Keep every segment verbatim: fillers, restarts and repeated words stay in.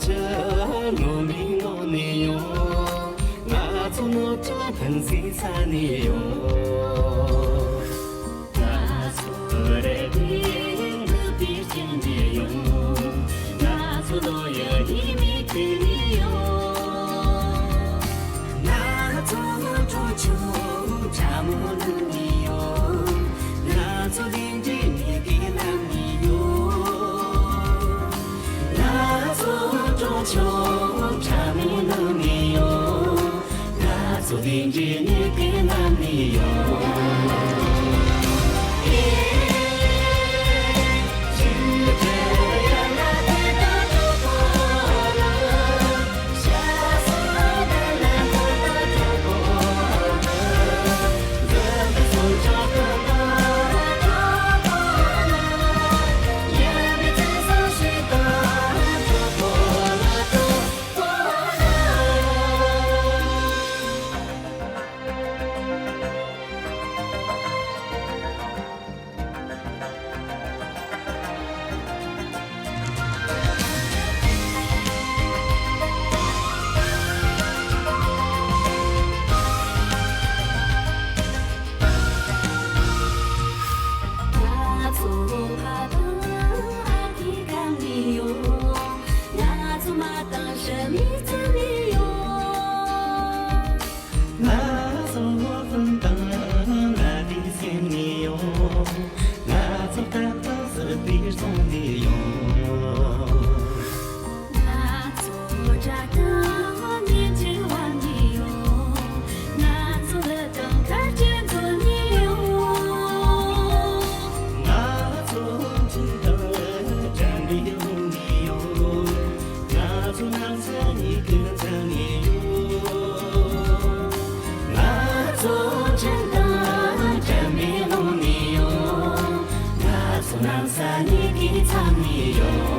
ཆུ་ལོ་མིན་ནོ་ནི་ཡོང་། ང་ཚོ་ནོར་ཁྲལ་ཕན་སའི་ས་ནི་ཡོང་། ང་ཚོ་རེ་ལྡེ་འདི་པའི་རྐྱེན་ནི་ཡོང་། ང་ཚོ་ལོ་ཡི་ཡི་མི་ཁྲི་ནི་ཡོང་། ང་ཚོ་གྲོང་ཆོག་ཁྲ་མོ་ནུ་ནི་ཡོང་། ང་ཚོ་བདེ་འཇིགས་ནི་གི་ལམ་ནི་ཡོང་། ང་ཚོ་གྲོང་ཆོག་ཁྲ་མོ་ནུ་ནི་ཡོང་། ང་ཚོ་བདེ་འཇིགས་ནི་གི་ལམ་ནི་ཡོང་། ང་ཚོ་ཕ་དང་ཨ་ཁུ་གམ་ནི་ཡོང་། ང་ཚོ་མ་དང་ཞི་མི་ཚུ་ནི་ཡོང་། ང་ཚོ་ཧྥུན་དང་ན་དི་སེམས་ནི་ཡོང་། ང་ཚོ་ཏག་ཏག་སི་པིར་སོང་ནི་ཡོང་། ང་ཚོ་དྲ་དང་མི་འགྱུར་བ་ནི་ཡོང་། ང་ཚོ་ལི་དང་ཁར་ཅན་ཚོ་ནི་ཡོང་། ང་ཚོ་འཕྲིན་དང་དྲན་པའི་ལུང་ནི་ཡོང་། ང་ཚོ་ནང་ས་ནི་ཀི་ཚང་ནི་ཡོང་། ང་ཚོ་འཕྲིན་དང་དྲན་པའི་ལུང་ནི་ཡོང་། ང་ཚོ་ནང་ས་ནི་ཀི་ཚང་ནི་ཡོང་།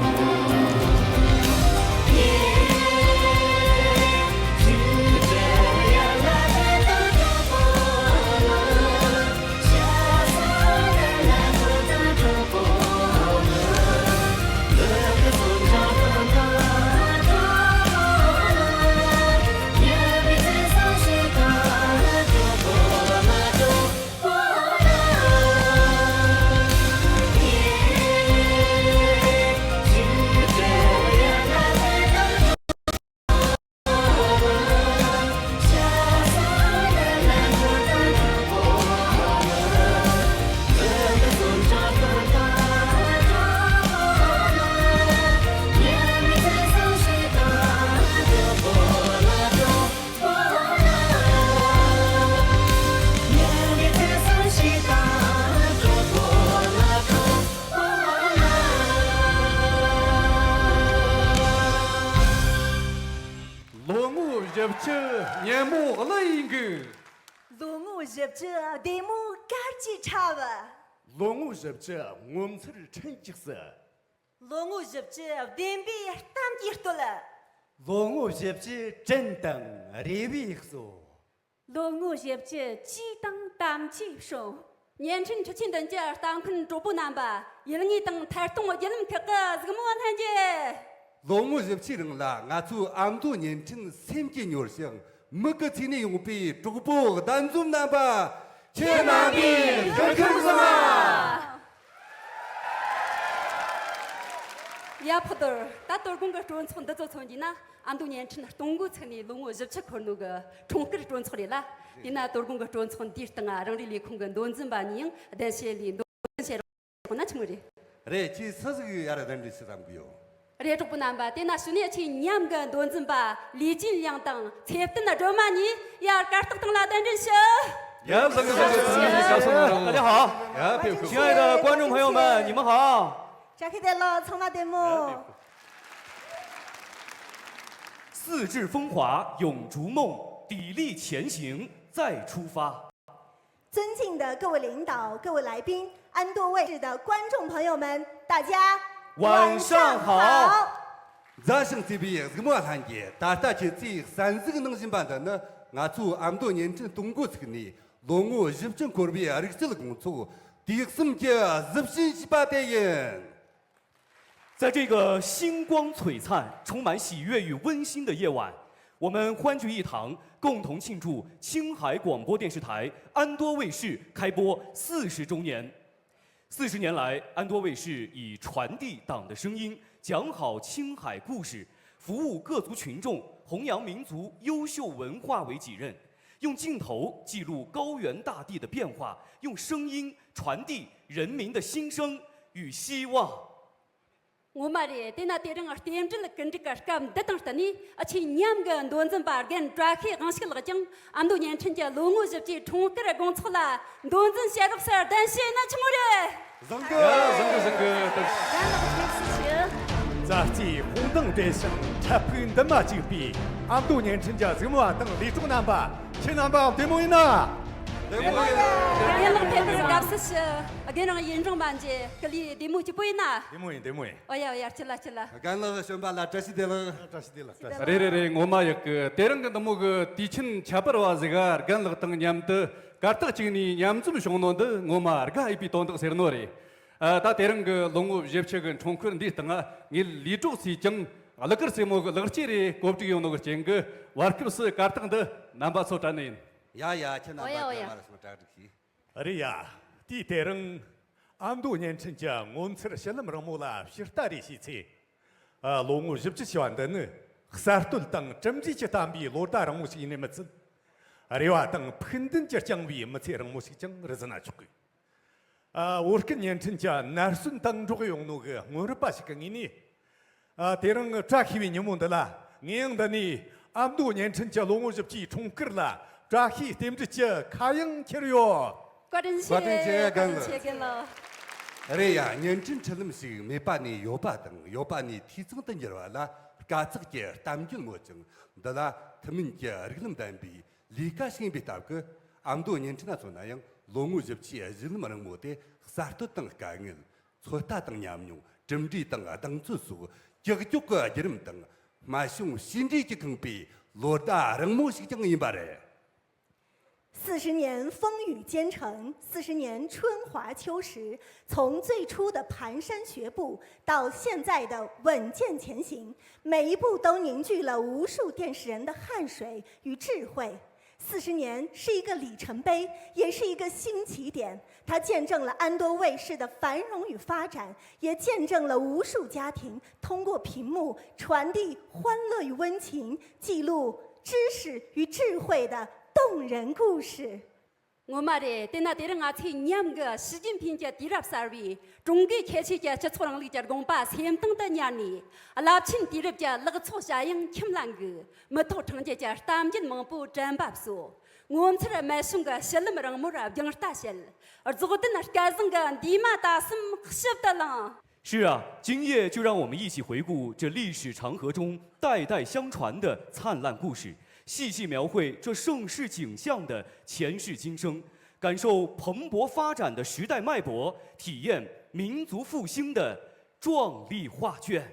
ལོ་ངོ་བཞི་བཅུ་ཉིན་མོ་གླུ་ཡིས་འགུགས། ལོ་ངོ་བཞི་བཅུ་བདེ་མོ་གར་གྱིས་འཁྲབ། ལོ་ངོ་བཞི་བཅུ་ངོ་མཚར་འཕྲིན་གྱིས་བསུ། ལོ་ངོ་བཞི་བཅུ་བདེན་པའི་གཏམ་གྱིས་བསྟོད། ལོ་ངོ་བཞི་བཅུ་དྲིན་དང་རེ་བའི་གསོལ། ལོ་ངོ་བཞི་བཅུ་ཅིས་དང་དམ་གྱིས་བསྲུང་། བརྙན་འཕྲིན་འཕྲུལ་ཆས་མདུན་གྱི་ལྟ་མཁན་གྲོགས་པོ་རྣམ་པ། ཡུལ་དངོས་དང་ཐད་གཏོང་བརྒྱུད་ལམ་ཁག་གི་གཟིགས་མོ་ལྷན་རྒྱས། ལོ་ངོ་བཞི་བཅུའི་རིང་ལ་ང་ཚོའི་ཨ་མདོ་བརྙན་འཕྲིན་སེམས་ཀྱིས་མྱོས་ཤིང་མིག་གི་ཚིགས་ནས་ཡོང་པའི་གྲོགས་པོ་གདན་འཛོམས་རྣམ་པ། ཁྱེད་རྣམ་པའི་སྐུ་ཁམས་བཟང་། ཡ་ཕོ་དོར། ད་དོ་དགོང་གི་སྤྲོ་ཚོགས་འདི་ཚོ་མཚོན་རྒྱུ་ན། ཨ་མདོ་བརྙན་འཕྲིན་གཏོང་སྒོ་ཚུགས་ནས་ལོ་ངོ་བཞི་བཅུ་འཁོར་ནོ་གི་འཁྲུངས་སྐར་སྤྲོ་ཚོགས་རེད་ལ། དེས་ན་དོ་དགོང་གི་སྤྲོ་ཚོགས་འདིའི་སྟེང་རང་རེའི་ལས་ཁུངས་ཀྱི་མདོ་འཛིན་པ་ནས་ཡང་གདན་ཞུས་ལས་མདོ་འཛིན་བྱེད་རོགས་གནང་ཆི་མོ་རེད། རེད། ཁྱེད་སུ་ཟིག་ཡར་གདན་འདྲེན་བྱེད་བསམ་གི་ཡོད། རེད། གྲོགས་པོ་རྣམ་པ། དེས་ན་ཞུ་ནས་ཁྱེད་མཉམ་གི་མདོ་འཛིན་པ་ལུས་ཅན་ལིའང་དང་ཚེ་བརྟན་སྒྲོལ་མ་གཉིས་ཡར་གར་སྟེགས་སྟེང་ལ་གདན་འདྲེན་ཞུ། 大家好。亲爱的观众朋友们，你们好。 ཅ་ཁེ་དེ་ལོ་ཚང་མ་བདེ་མོ། 四至风华永逐梦，砥砺前行再出发。 尊敬的各位领导、各位来宾、安多卫视的观众朋友们，大家晚上好。 མཛའ་ཞིང་བརྩེ་བའི་གཟིགས་མོ་ལྷན་རྒྱས། ད་ལྟ་ཁྱེད་ཚོས་གསན་གཟིགས་གནང་བཞིན་པ་འདི་ནི་ང་ཚོའི་ཨ་མདོ་བརྙན་འཕྲིན་གཏོང་སྒོ་ཚུགས་ནས་ལོ་ངོ་བཞི་བཅུ་འཁོར་བའི་རིག་རྩལ་དགོང་ཚོགས་དུས་གསུམ་གྱི་གཟི་བྱིན་བྱིས་པ་དེ་ཡིན། 在这个星光璀璨、充满喜悦与温馨的夜晚，我们欢聚一堂，共同庆祝青海广播电视台安多卫视开播四十周年。四十年来，安多卫视以传递党的声音、讲好青海故事、服务各族群众、弘扬民族优秀文化为己任，用镜头记录高原大地的变化，用声音传递人民的心声与希望。 ངོ་མ་རེད། དེས་ན་དེ་རིང་རྟེན་འབྲེལ་ཀུན་འགྲིག་གི་སྐབས་འདི་དང་བསྟུན་ནས། ཨ་ཆེ་མཉམ་གི་མདོ་འཛིན་པ་རྒན་བཀྲ་ཤིས་དབང་ཕྱུག་ལགས་ཀྱང་ཨ་མདོ་བརྙན་འཕྲིན་གྱི་ལོ་ངོ་བཞི་བཅུའི་འཁྲུངས་སྐར་དགོང་ཚོགས་ལ་མདོ་འཛིན་བྱེད་རོགས་སར་གདན་ཞུས་ན་ཆི་མོ་རེད། བཟང་གི། ཡ། བཟང་གི། བཟང་གི། ད། རྒན་ལགས་ཁྱེད་སུ་ཞུ། རྩ་རྩེའི་དཔུང་མདངས་བསྡུས་ཤིང་འཕྲལ་ཕུགས་འདུན་མ་གཅིག་པའི་ཨ་མདོ་བརྙན་འཕྲིན་གྱི་གཟིགས་མོ་བ་དང་ལས་གྲོགས་རྣམ་པ། ཁྱེད་རྣམ་པ་བདེ་མོ་ཡིན་ན། བདེ་མོ་ཡིན། རྒན་ལགས་ཕེབས་པར་དགའ་བསུ་ཞུ། རྒན་རང་ཡུན་རིང་མ་མཇལ། ཀུ་ལི་བདེ་མོ་སྐྱིད་པོ་ཡིན་ན། བདེ་མོ་ཡིན། བདེ་མོ་ཡིན། ཨོ་ཡ་ཨོ་ཡ། ཁྱེད་ལ་ཁྱེད་ལ། རྒན་ལགས་བྱོན་པ་ལ་བཀྲ་ཤིས་བདེ་ལེགས། བཀྲ་ཤིས་བདེ་ལེགས། བཀྲ་ཤིས་བདེ་ལེགས། རེད་རེད་རེད། ངོ་མ་ཡག་གི། དེ་རིང་གི་འདི་མོ་གི་དུས་ཆེན་ཁྱད་པར་བ་ཟིག་ག་རྒན་ལགས་དང་མཉམ་དུ་གར་སྟེགས་གཅིག་ནས་མཉམ་འཛོམས་བྱུང་ནོ་འདི་ངོ་མ་དགའ་འོས་པའི་དོན་དག་ཟེར་ནོ་རེད། ཨ། ད་དེ་རིང་གི་ལོ་ངོ་བཞི་བཅུ་གི་འཁྲུངས་སྐར་འདིའི་སྟེང་ང་ངེད་ལས་གྲོགས་ཚོས་ཀྱང་གླུ་གར་རྩེད་མོ་གི་ལག་སྐྱེས་རེ་གོ་སྒྲིག་ཡོད་ནོ་གི་རྐྱེན་གྱིས་བར་སྐབས་སུ་གར་སྟེགས་འདི་རྣམ་པ་ཚོར་སྤྲད་ནི་ཡིན། ཡ་ཡ། ཁྱེད་རྣམ་པ་ཨོ་ཡ་ཨོ་ཡ། ག་མ་ར་སོང་གྲ་སྒྲིག་བྱོས། རེད་ཡ། དུས་དེ་རིང་ཨ་མདོ་བརྙན་འཕྲིན་གྱི་ངོ་མཚར་བཤད་ལམ་རིང་མོ་ལ་ཕྱིར་ལྟ་རེ་བྱས་ཚེ། ཨ། ལོ་ངོ་བཞི་བཅུ་ཞེས་པ་འདི་ནི་གསར་གཏོད་དང་གྲུབ་འབྲས་ཀྱིས་བརྟན་པའི་ལོ་ཟླ་རིང་མོ་ཞིག་ཡིན་ནི་མི་ཚད། རེ་བ་དང་ཕུགས་འདུན་གྱིས་བསྐྱངས་པའི་མི་ཚེ་རིང་མོ་ཞིག་ཀྱང་རེད་ཟེར་ན་ཆོག་གི། ཨ། བོད་སྐད་བརྙན་འཕྲིན་གྱི་ནར་སོན་དང་འགྲོགས་ཡོང་ནོ་གི་སྔོན་རབས་པ་ཞིག་གི་ངོས་ནས། ཨ། དེ་རིང་བཀྲ་ཤིས་པའི་ཉིན་མོ་འདི་ལ་ངས་ཡང་འདི་ནས་ཨ་མདོ་བརྙན་འཕྲིན་གྱི་ལོ་ངོ་བཞི་བཅུའི་འཁྲུངས་སྐར་ལ་བཀྲ་ཤིས་རྟེན་འབྲེལ་གྱི་ཁ་གཡང་འཁྱེར་ཡོད། བཀའ་དྲིན་ཆེ། བཀའ་དྲིན་ཆེ་རྒན་ལགས། བཀའ་དྲིན་ཆེ་རྒན་ལགས། རེད་ཡ། བརྙན་འཕྲིན་འཕྲུལ་ལམ་ཞིག་མེད་པ་ནས་ཡོད་པ་དང་། ཡོད་པ་ནས་འཐུས་ཚང་དུ་འགྱུར་བ་ལ་དཀའ་ཚེགས་ཀྱི་གཏམ་རྒྱུད་མོད་ཀྱང་། འདི་ལ་ཐུན་མིན་གྱི་རིགས་ལམ་ལྡན་པའི་ལས་ཀ་ཞིག་ཡིན་པའི་སྟབས་ཀྱིས། ཨ་མདོ་བརྙན་འཕྲིན་ན་མཚོན་ན་ཡང་ལོ་ངོ་བཞི་བཅུའི་གཞི་ལམ་རིང་མོ་དེ་གསར་གཏོད་དང་དཀའ་ངལ། ཚོད་ལྟ་དང་ཉམས་མྱོང་། གྲུབ་འབྲས་དང་གདེང་ཚོད་སོགས་ཀྱག་ཀྱོག་གི་བརྒྱུད་རིམ་དང་། སྨྲ་བྱུང་ཤེས་འདྲིས་ཀྱིས་ཁེངས་པའི་ལོ་ཟླ་རིང་མོ་ཞིག་ཀྱང་ཡིན་པ་རེད། 四十年风雨兼程，四十年春华秋实，从最初的蹒跚学步，到现在的稳健前行，每一步都凝聚了无数电视人的汗水与智慧。四十年是一个里程碑，也是一个新起点。它见证了安多卫视的繁荣与发展，也见证了无数家庭通过屏幕传递欢乐与温情，记录知识与智慧的动人故事。 ངོ་མ་རེད། དེས་ན་དེ་རིང་ང་ཚོས་མཉམ་གི་ཞི་ཅིན་ཕིང་གི་དུས་རབས་གསར་བའི་ཀྲུང་གོའི་ཁྱད་ཆོས་ཀྱི་སྤྱི་ཚོགས་རིང་ལུགས་ཀྱི་དགོངས་པ་སེམས་གཏིང་དུ་ཉར་ནས། རླབས་ཆེན་དུས་རབས་ཀྱི་ལེགས་ཚོགས་བྱ་ཡང་ཁྱིམ་ལ་འགུག་མི་ཐོག་ཕྲེང་རྒྱུད་ཀྱི་གཏམ་རྒྱུད་མང་པོ་དྲན་པ་གསོ། ངོ་མཚར་རྨད་བྱུང་གི་བཤད་ལམ་རིང་མོར་རྒྱང་ལྟ་བྱེད། རྫོགས་ལྡན་སྐལ་བཟང་གི་འདས་མ་ད་གསུམ་ཞིབ་ཏུ་བླངས། 是啊，今夜就让我们一起回顾这历史长河中代代相传的灿烂故事，细细描绘这盛世景象的前世今生，感受蓬勃发展的时代脉搏，体验民族复兴的壮丽画卷。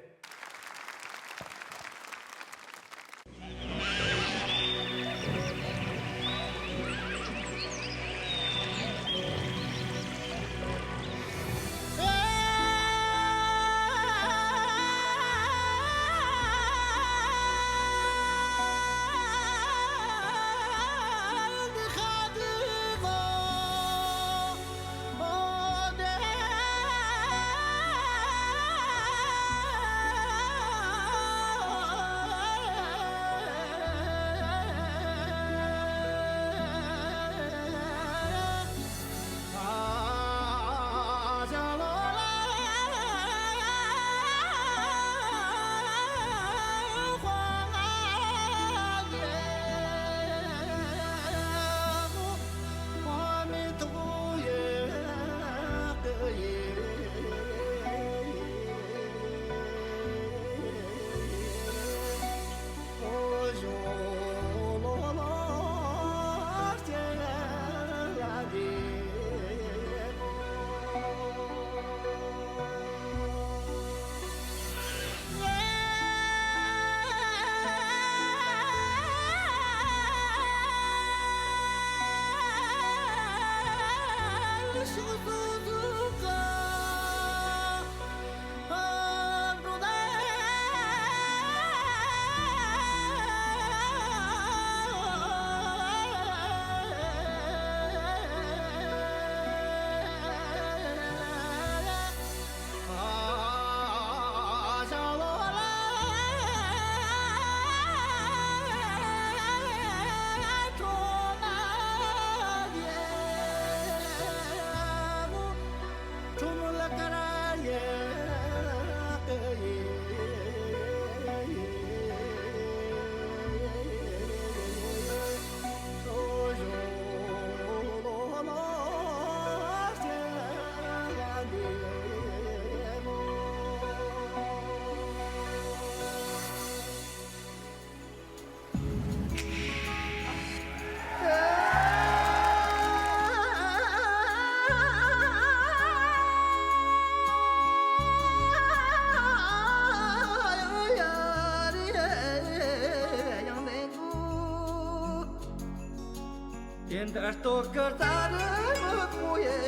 འདི་ལྟོ་གི་ད་རེ་མི་གོ་ཡེ་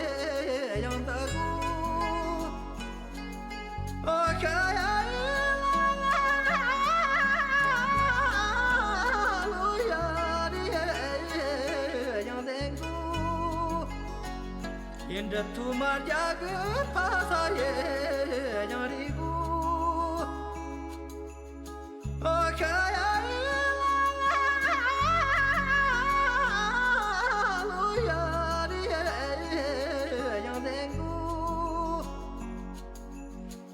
ཡང་ད་གོ། ཨ་ཁ་ཡ་ཡེ་ལོ་ཡ་རེ་ཡང་ལྡན་གོ། ཡིན་འདྲ་ཐུ་མ་རྒྱ་གི་ཕ་ས་ཡེ་ཡང་རེ་གོ། ཨ་ཁ་ཡ་ཡེ་ལོ་ཡ་རེ་ཡང་ལྡན་གོ།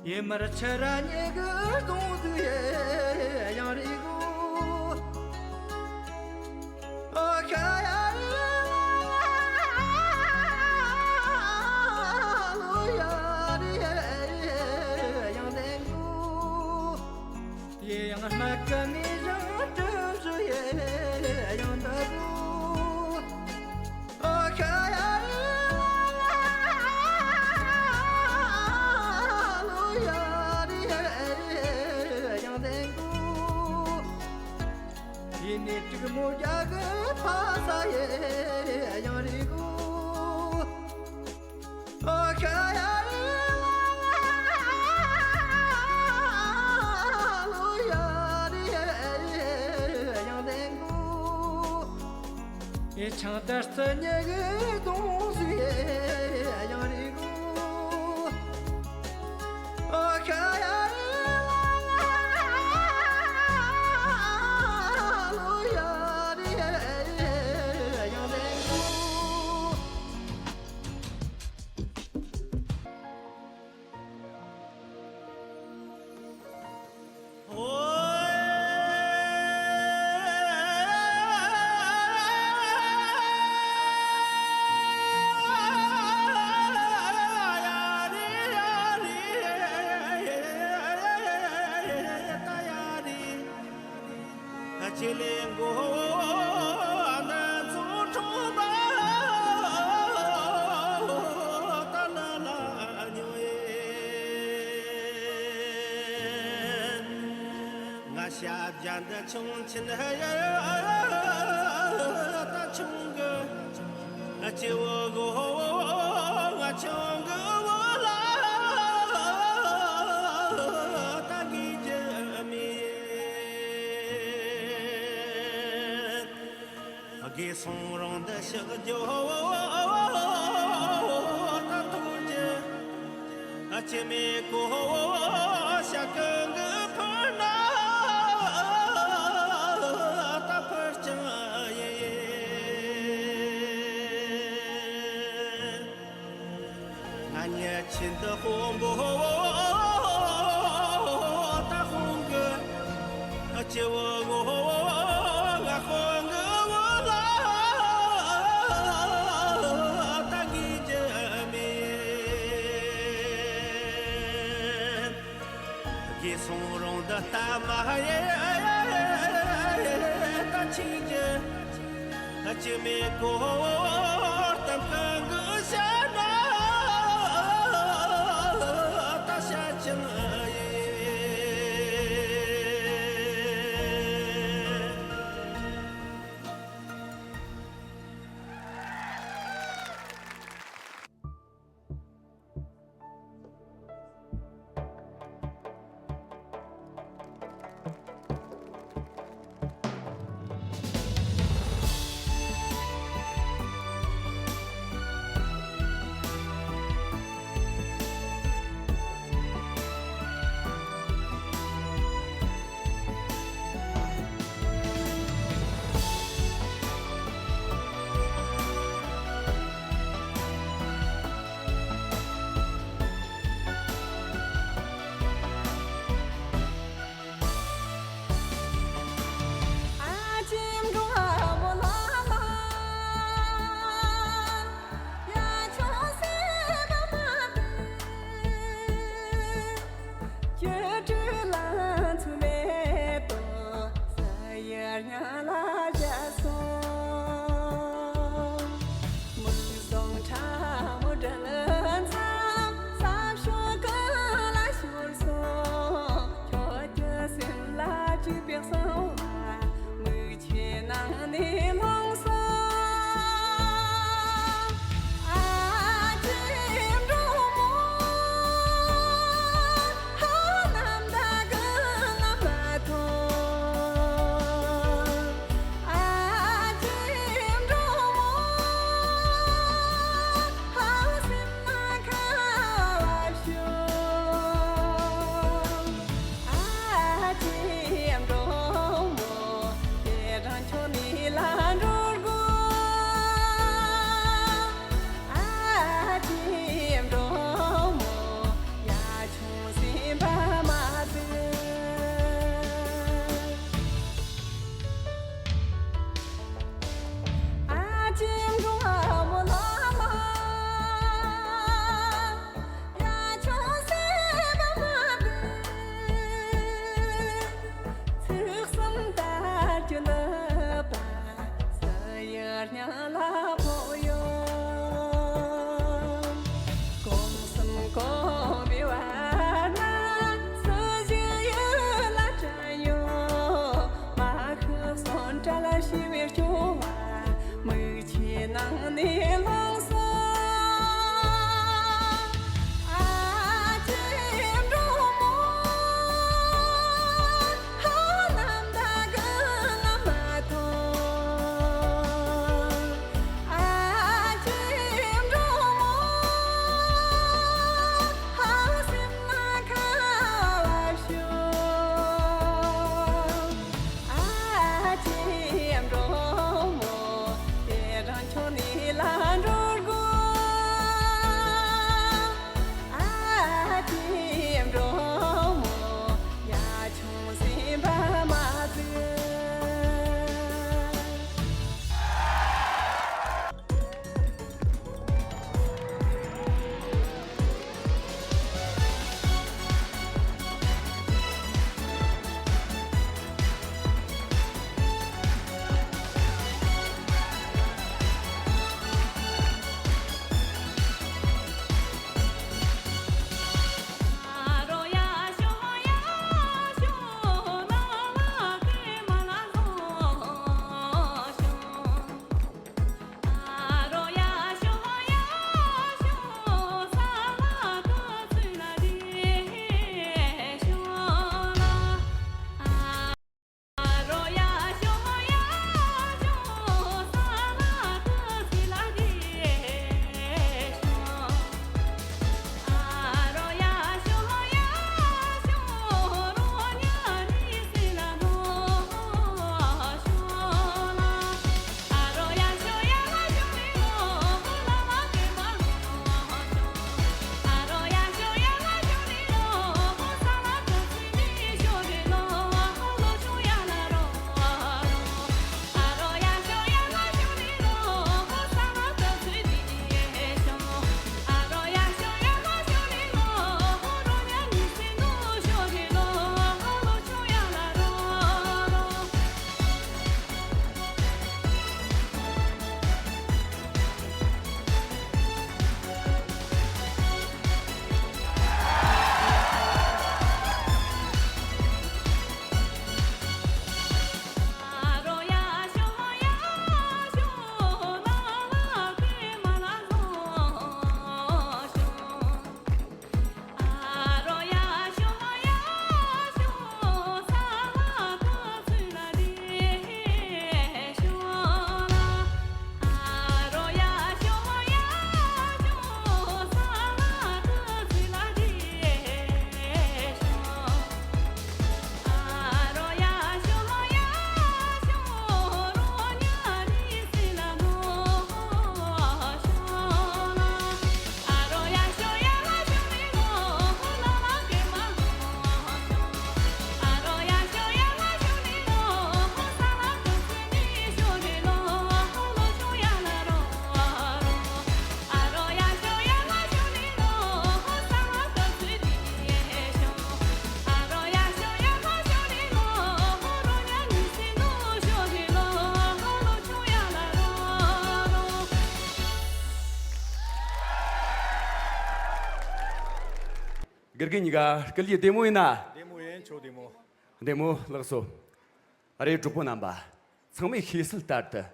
ཡེ་མར་ཆ་ར་ཉེ་གི་གདོང་དུ་ཡེ་ཡང་རེ་གོ། ཨ་ཁ་ཡ་ཡེ་ལོ་ཡ་རེ་ཡང་ལྡན་གོ། ཡེ་ཡང་སྨད་གི་མི་རང་གྲུ་བཞི་ཡེ་ཡང་ད་གོ། ཨ་ཁ་ཡ་ཡེ་ལོ་ཡ་རེ་ཡང་ལྡན་གོ། ཡེ་ནེ་དྲུག་མོ་རྒྱ་གི་ཕ་ས་ཡེ་ཡང་རེ་གོ། ཨ་ཁ་ཡ་ཡེ་ལོ་ཡ་རེ་ཡང་ལྡན་གོ། ཡེ་ཆང་དར་རྩི་ཉེ་གི་གདོང་ཟིག་ཡེ་ཡང་རེ་གོ། ཨ་ཁ་ཡ་ཡེ་ལོ་ཡ་རེ་ཡང་ལྡན་གོ། ཅི་ལེན་གོ་ན་ཚོ་ཁྲོ་བ་ད་ལ་ལ་ཉོ་ཡེ། ང་ཞབས་འདི་ཆུང་ཆེན་ད་ཆུང་གི། ཨ་ཅེ་བོ་གོ་ང་ཆུང་གི་བོ་ལ་ད་གི་ཇི་མི། དགེ་སོང་རང་འདི་ཕྱག་རྒྱོ་ད་ཐུགས་རྗེ། ཨ་ཅེ་མེ་ཀོ་ཤ་ཀང་གི་ཕར་ན་ད་ཕར་ཅང་ཡེ། ང་ཉལ་ཆེན་དུ་དཔོན་པོ་ད་དཔུང་གི། ཨ་ཅེ་བོ་ང་དཔུང་གི་བོ་ལ་ད་གི་ཇི་མི། དགེ་སོང་རང་འདི་ལྟ་མ་ཡེ་ད་ཆིག་ཇི། ཨ་ཅེ་མེ་ཀོ་ཏམ་ཀང་གི་ཤ་ན་ད་ཤ་ཅང་ཡེ། དགེ་རྒན་གཉིས་ཀ་སྐུ་ལུས་བདེ་མོ་ཡིན་ན། བདེ་མོ་ཡིན། ཁྱོད་བདེ་མོ། བདེ་མོ། ལགས་སོ། ཨ་རེ། གྲོགས་པོ་རྣམ་པ། ཚང་མས་ཤེས་གསལ་ལྟར་དུ།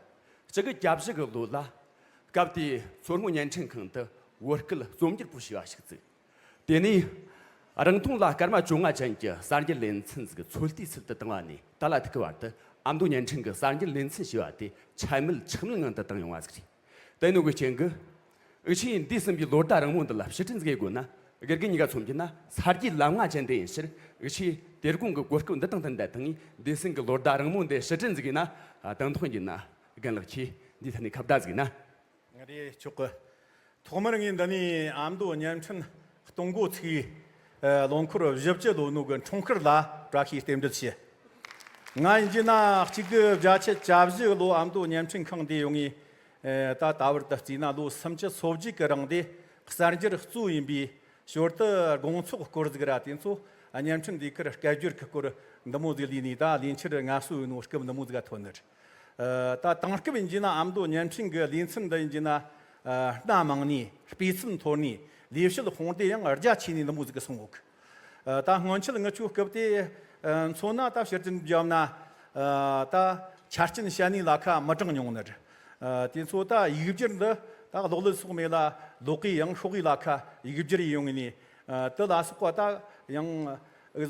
བཅུ་དགུ་གྱ་བཞི་གི་ལོ་ལ། སྐབས་དེའི་མཚོ་སྔོན་བརྙན་འཕྲིན་ཁང་དུ་བོད་སྐད་རྩོམ་སྒྱུར་པོ་ཞེས་པ་ཞིག་བཙུགས། དེ་ནས་རིང་ཐུང་ལ་སྐར་མ་བཅོ་ལྔ་ཅན་གྱི་གསར་འགྱུར་ལེ་ཚན་ཟིག་ཚོད་ལྟའི་ཚུལ་དུ་བཏང་བ་ནས་ད་ལ་ཐུག་གི་བར་དུ། ཨ་མདོ་བརྙན་འཕྲིན་གྱི་གསར་འགྱུར་ལེ་ཚན་ཞེས་པ་དེ་ཆད་མེད་ཆག་མེད་ངང་དུ་བཏང་ཡོང་བ་ཟིག་རེད། དེ་ནོ་གི་རྐྱེན་གྱིས། འུ་ཆོས་འདས་ཟིན་པའི་ལོ་ཟླ་རིང་མོ་འདི་ལ་ཕྱིར་དྲན་ཟིག་ཡེད་དགོས་ན། དགེ་རྒན་གཉིས་ཀ་མཚོན་རྒྱུ་ན་ས་རྒྱུས་ལམ་ལྔ་ཅན་དེ་ཡིན་ཕྱིར། འུ་ཆོས་དེ་དགོང་གི་གོ་སྐབས་འདི་དང་བསྟུན་ཏེ་ད་ངས་འདས་ཟིན་གྱི་ལོ་ཟླ་རིང་མོ་འདི་ཕྱིར་དྲན་ཟིག་ཡེད་ན། ཨ། དང་ཐོག་ཡིན་ན་རྒན་ལགས་ཀྱིས་འདིའི་ཐད་ནས་ཁ་བརྡ་ཟིག་ཡེད་ན། རེད། ཆོག་གི། ཐོག་མར་ངས་འདི་ནས་ཨ་མདོ་བརྙན་འཕྲིན་གཏོང་འགོ་ཚུགས་པའི་ལོ་འཁོར་བཞི་བཅུ་ལོན་ནོ་གི་འཁྲུངས་སྐར་ལ་བཀྲ་ཤིས་རྟེན་འབྲེལ་ཞུ། ང་ཡིན་རྒྱུ་ན་གཅིག་དགུ་བརྒྱད་ཅུ་གྱ་བཞི་ལོ་ཨ་མདོ་བརྙན་འཕྲིན་ཁང་འདིར་ཡོང་ངས། ཨེ། ད་ད་བར་དུ་བརྩིས་ན་ལོ་སུམ་ཅུ་སོ་བརྒྱད་ཀྱི་རིང་དེ་གསར་འགྱུར་གཙོ་ཡིན་པའི་ཞོར་དུ་དགོང་ཚོགས་སྐོར་ཟིག་ར། དེ་ཚོ་བརྙན་འཕྲིན་འདི་ཁར་སྐད་སྒྱུར་གྱི་སྐོར་འདི་མོ་ཟིག་ལས་ནས། ད་ལས་འཆར་སྔ་སོ་ཡིན་ནོ་སྐབས་འདི་མོ་ཟིག་ག་ཐོན་ནི་རེད། ཨ། ད་དེང་སྐབས་ཡིན་རྒྱུ་ན་ཨ་མདོ་བརྙན་འཕྲིན་གྱི་ལེ་ཚན་འདི་ཡིན་རྒྱུ་ན། ཨ། སྣ་མང་ནས། སྤུས་ཚད་མཐོ་ནས། ལས་བྱེད་དཔུང་སྡེ་ཡང་རྒྱ་ཆེ་ནས་འདི་མོ་ཟིག་གི་སོང་ཡོད་གི། ཨ། ད་སྔོན་ཆད་ངི་ཆོའི་སྐབས་དེ། ཨ། མཚོན་ན་ད་ཕྱིར་དྲན་བརྒྱབ་ན། ཨ། ད་ཆ་རྐྱེན་བཤད་ནི་ལ་ཁ་མི་གྲངས་ཉུང་ནི་རེད། ཨ། དེ་ཚོ་ད་ཡིག་སྒྱུར་འདི་ད་གློག་ཀླད་སོགས་མེད་ལ། ལོགས་ཀས་ཡང་ཤོག་གུ་ལ་ཁ་ཡིག་སྒྱུར་ཡེད་ཡོང་ནས། ཨ། དེ་ལ་སོགས་པ་ད་ཡང་། ཨ།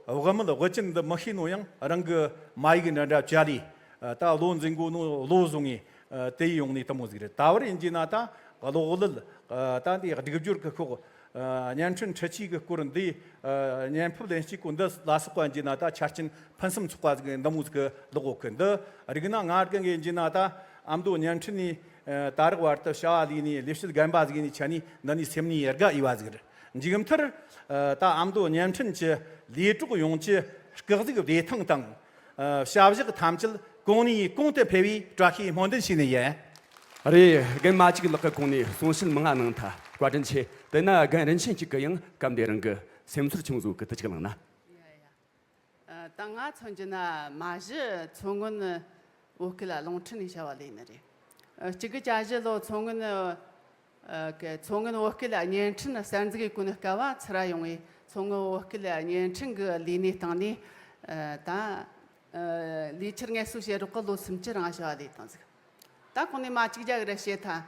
བུད་མེད་བུ་ཅན་འདི་མི་ཤེས་ནོ་ཡང་རང་གི་མ་ཡིག་འདྲ་འདྲ་བྱས་ལས། ཨ། ད་བློ་འཛིན་དགོས་ནོ་བློ་བཟུང་ངས། ཨ། དེ་ཡོང་ནས་དེ་མོ་ཟིག་རེད། ད་བར་ཡིན་རྒྱུ་ན་ད་གློག་ཀླད། ཨ། ད་འདི་སྒྲིག་སྦྱོར་གྱི་ཤོག་ཨ། བརྙན་འཕྲིན་འཕྲུལ་ཆས་ཀྱི་སྐོར་འདི། ཨ། བརྙན་ཕབ་ལེན་བྱེད་སྐོར་འདི་ལ་སོགས་པ་ཡིན་རྒྱུ་ན་ད་ཆ་རྐྱེན་ཕུན་སུམ་ཚོགས་པ་ཟིག་འདི་མོ་ཟིག་གི་ལོག་ཡོད་གི། འདི་རིག་ན་ང་རང་གི་ཡིན་རྒྱུ་ན་ད་ཨ་མདོ་བརྙན་འཕྲིན་ནས། ཨ། ད་རག་བར་དུ་བྱ་བ་ལས་ནས་ལས་བྱེད་རྒན་པ་ཟིག་ནས་ཆ་ནས་འདི་ནས་སེམས་ནས་དགའ་འོས་པ་ཟིག་རེད། མཇུག་མཐར། ཨ། ད་ཨ་མདོ་བརྙན་འཕྲིན་གྱི་ལས་གྲོགས་ཡོངས་ཀྱི་སྐུ་གཟུགས་བདེ་ཐང་དང་། ཨ། བྱ་བཞག་ཐམས་ཅད་གོང་ནས་གོང་དུ་འཕེལ་བའི་བཀྲ་ཤིས་སྨོན་འདུན་ཞུ་ནི་ཡིན། རེད། རྒན་མ་གཅིག་ལགས་ཀྱིས་གོང་ནས་གསུང་བཤད་མང་ང་གནང་ཐལ། བཀའ་དྲིན་ཆེ། དེ་ན་རྒན་རིན་ཆེན་གཅིག་གིས་ཡང་སྐབས་འདིར་རང་གི་སེམས་ཚོར་ཆུང་ཟིག་གི་དུ་ཅིག་གླེང་ན། ཡ་ཡ། ཨ། ད་ང་མཚོན་རྒྱུ་ན་མ་གཞི་མཚོ་སྔོན་བོད་སྐད་རླུང་འཕྲིན་ནས་བྱ་བ་ལས་ནི་རེད། ཨ། གཅིག་དགུ་གྱ་བཞི་ལོ་མཚོ་སྔོན། ཨ། གི་མཚོ་སྔོན་བོད་སྐད་བརྙན་འཕྲིན་གསར་འཛུགས་ཀྱི་གོ་གནས་སྐབས་ཚུར་ར་ཡོང་བའི་མཚོ་སྔོན་བོད་སྐད་བརྙན་འཕྲིན་གྱི་ལས་གནས་སྟེང་ནས། ཨ། ད། ཨ། ལས་འཆར་ངལ་གསོ་བྱེད་རོགས་གི་ལོ་སུམ་ཅུ་རིང་བྱ་བ་ལས་བཏང་ཟིག་ད་གོང་ནས་མ་གཅིག་རྒྱ་གི་ར་བཤད་ཐལ།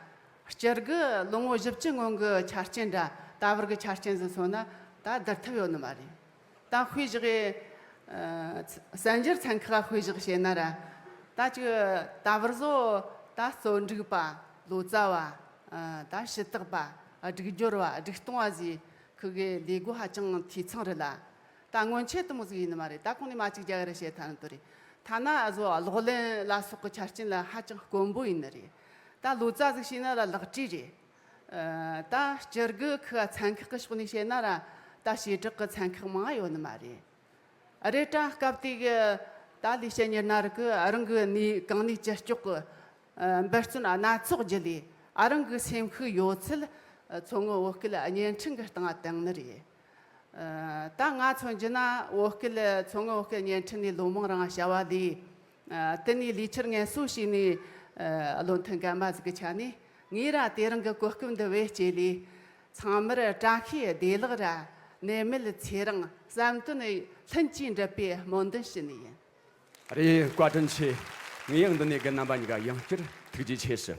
སྤྱིར་གི་ལོ་ངོ་བཞི་བཅུ་སྔོན་གི་ཆ་རྐྱེན་ར་ད་བར་གི་ཆ་རྐྱེན་ཟིག་མཚོན་ན་ད་བསྡུར་ཐབས་ཡོད་ནི་མ་རེད། ད་དཔེ་བཞག་གི། ཨ། གསར་འགྱུར་ཚན་ཁག་དཔེ་བཞག་བཤད་ན་ར། ད་ཅིག་ད་བར་བཟོ་ད་རྩོམ་སྒྲིག་པ། ལོ་ཙཱ་བ། ཨ། ད་ཞུ་དག་པ། ཨ། སྒྲིག་སྦྱོར་བ། སྒྲིག་གཏོང་བ་ཟེར། ཁི་གི་ལས་སྒོ་ཧ་ཅང་འཐུས་ཚང་རེད་ལ། ད་སྔོན་ཆད་དེ་མོ་ཟིག་ཡིན་ནི་མ་རེད། ད་གོང་ནས་མ་གཅིག་རྒྱ་གི་ར་བཤད་ཐལ་ནི་དེ་རེད། ཐ་ན་ཨ་བཟོ་གློག་ཀླད་ལ་སོགས་ཀྱི་ཆ་རྐྱེན་ལ་ཧ་ཅང་དཀོན་པོ་ཡིན་ནི་རེད། ད་ལོ་ཙཱ་ཟིག་བྱས་ན་ར་ལག་བྲིས་རེད། ཨ། ད་སྤྱིར་གི་ཁི་ག་ཚན་ཁག་གི་ཕྱོགས་ནས་བཤད་ན་ར་ད་བྱེ་བྲག་གི་ཚན་ཁག་མང་ང་ཡོད་ནི་མ་རེད། རེད་དྲ་སྐབས་དེ་གི་ད་ལས་བྱེད་མི་སྣ་རིགས་གིས་རང་གི་ནུས་གང་ནུས་ཅི་ལྕོགས་གི། ཨ། འབད་བརྩོན་སྣ་ཚོགས་བརྒྱུད་ལས་རང་གི་སེམས་ཤུགས་ཡོད་ཚད། ཨ། མཚོ་སྔོན་བོད་སྐད་བརྙན་འཕྲིན་གི་སྟེང་ང་བཏང་ནི་རེད། ཨ། ད་ང་མཚོན་རྒྱུ་ན་བོད་སྐད། མཚོ་སྔོན་བོད་སྐད་བརྙན་འཕྲིན་ནས་ལོ་མང་རིང་བྱ་བ་ལས། ཨ། དེ་ནས་ལས་འཆར་ངལ་གསོ་བྱས་ནས། ཨ། བློ་མཐུན་རྒན་པ་ཟིག་གི་ཆ་ནས་ངས་ར་དེ་རིང་གི་གོ་སྐབས་འདི་བེད་སྤྱད་ལས། ཚང་མར་བཀྲ་ཤིས་བདེ་ལེགས་ར་ནད་མེད་ཚེ་རིང་བསམ་དོན་ལྷུན་གྱིས་འགྲུབ་པའི་སྨོན་འདུན་ཞུ་ནི་ཡིན། རེད། བཀའ་དྲིན་ཆེ། ངས་ཡང་འདི་ནས་རྒན་རྣམ་པ་གཉིས་ཀ་ཡང་བསྐྱར་ཐུགས་རྗེ་ཆེ་ཞུ།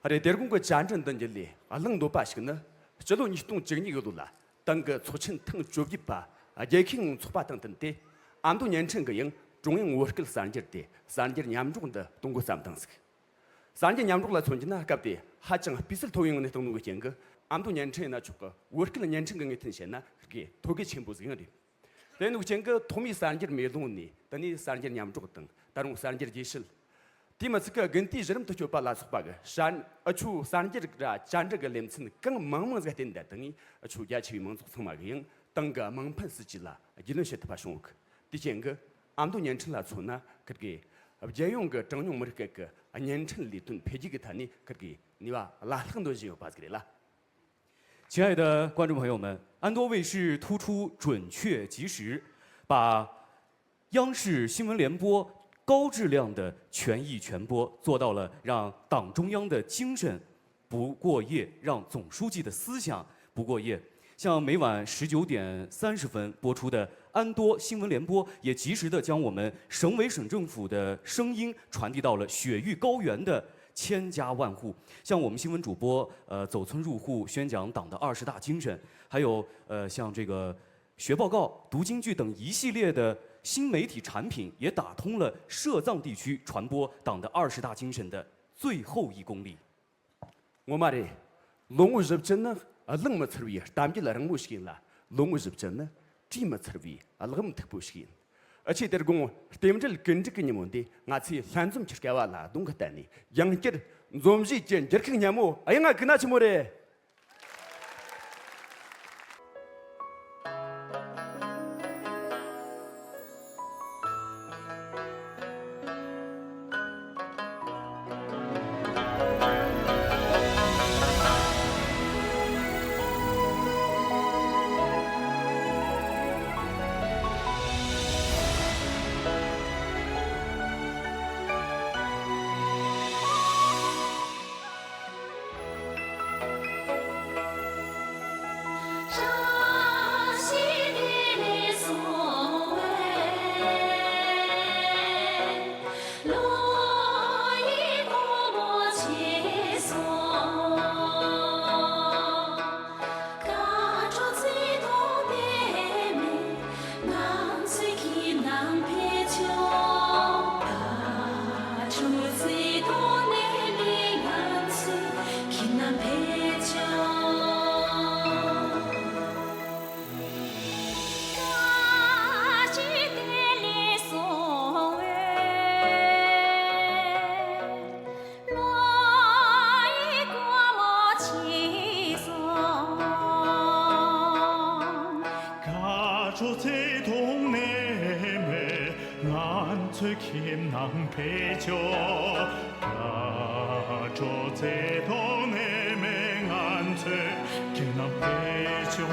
རེད། དེ་དགོང་གི་བཅར་འདྲི་འདི་འདྲ་ལས་གླེང་འདོད་པ་ཞིག་ནི། སྤྱི་ལོ་ཉིས་སྟོང་བཅུ་གཉིས་གི་ལོ་ལ་ཏང་གི་ཚོགས་ཆེན་ཐེངས་བཅོ་བརྒྱད་པ་རྒྱལ་ཁའི་ངང་འཚོགས་པ་དང་བསྟུན་ཏེ། ཨ་མདོ་བརྙན་འཕྲིན་གྱིས་ཡང་ཀྲུང་དབྱང་བོད་སྐད་གསར་འགྱུར་ལྟེ་གསར་འགྱུར་མཉམ་སྒྲོག་འདི་གཏོང་འགོ་བརྩམས་བཏང་ཟིག་གསར་འགྱུར་མཉམ་སྒྲོག་ལ་མཚོན་རྒྱུ་ན་སྐབས་དེ་ཧ་ཅང་སྤུས་ཚད་མཐོ་བའི་ངང་ནས་བཏང་ནོ་གི་རྐྱེན་གྱིས། ཨ་མདོ་བརྙན་འཕྲིན་ཡིན་ན་ཆོག་གི། བོད་སྐད་བརྙན་འཕྲིན་གྱི་ངོས་ཐད་བཤད་ན་ཁིར་གི་ཐོད་བརྒལ་ཆེན་པོ་ཟིག་ཡང་རེད། དེ་ནོ་རྐྱེན་གྱིས་ཐོག་མའི་གསར་འགྱུར་མེ་ལོང་ནས་དེ་ནས་གསར་འགྱུར་མཉམ་སྒྲོག་དང་། ད་རུང་གསར་འགྱུར་རྒྱས་བཤད། དེ་མི་ཚད་ཀི་དགུན་དུས་གཞི་རིམ་དུ་སྐྱོད་པ་ལ་སོགས་པ་གི་གསར། འུ་ཆོ་གསར་འགྱུར་ར་བཅར་འདྲི་གི་ལེ་ཚན་གང་མང་མང་ཟིག་བསྟན་ད་དེ་ནས་འུ་ཆོ་རྒྱ་ཆེ་བའི་མང་ཚོགས་ཚང་མ་གིས་ཡང་ཏང་གི་དམངས་ཕན་སྲིད་ཇུས་ལ་རྒྱུས་ལོན་བྱེད་ཐུབ་པ་བྱུང་ཡོད་གི། དེ་རྐྱེན་གྱིས་ཨ་མདོ་བརྙན་འཕྲིན་ལ་མཚོན་ན་ཁིར་གི་རྒྱལ་ཡོངས་ཀྱི་གྲངས་ཉུང་མི་རིགས་སྐད་ཀྱི་བརྙན་འཕྲིན་ལས་དོན་འཕེལ་རྒྱས་ཀྱི་ཐད་ནས་ཁིར་གི་ནུས་པ་བླ་ལྷག་འདོན་བཞིན་ཡོད་པ་ཟིག་རེད་ལ། 亲爱的观众朋友们，安多卫视突出、准确、及时，把央视新闻联播高质量的权益权播做到了让党中央的精神不过夜，让总书记的思想不过夜。像每晚十九点三十分播出的安多新闻联播，也及时的将我们省委省政府的声音传递到了雪域高原的千家万户。像我们新闻主播，呃，走村入户宣讲党的二十大精神，还有，呃，像这个学报告、读京剧等一系列的新媒体产品，也打通了社藏地区传播党的二十大精神的最后一公里。 ངོ་མ་རེད། ལོ་ངོ་བཞི་བཅུ་ནི་གླེང་མི་ཚར་བའི་གཏམ་རྒྱུད་རིང་མོ་ཞིག་ཡིན་ལ། ལོ་ངོ་བཞི་བཅུ་ནི་བྲིས་མི་ཚར་བའི་གླེགས་བམ་མཐུག་པོ་ཞིག་ཡིན། འུ་ཆོས་དེ་དགོང་རྟེན་འབྲེལ་ཀུན་འགྲིག་གི་ཉིན་མོ་འདི། ང་ཚོས་ལྷན་འཛོམས་ཀྱི་སྐལ་བ་ལ་གདོང་གི་བསྟན་ནས། ཡང་བསྐྱར་འཛོམས་གཞིས་ཀྱི་འགྱུར་ཁུག་སྙན་མོ་ཡང་ང་གུས་ན་ཆི་མོ་རེད། དགའ་སྤྲོ་བརྩེ་དུང་ནད་མེད་ང་ཚོའི་ཁྱིམ་ནང་འཕེལ་ཆོག་དགའ་སྤྲོ་བརྩེ་དུང་ནད་མེད་ང་ཚོའི་ཁྱིམ་ནང་འཕེལ་ཆོག་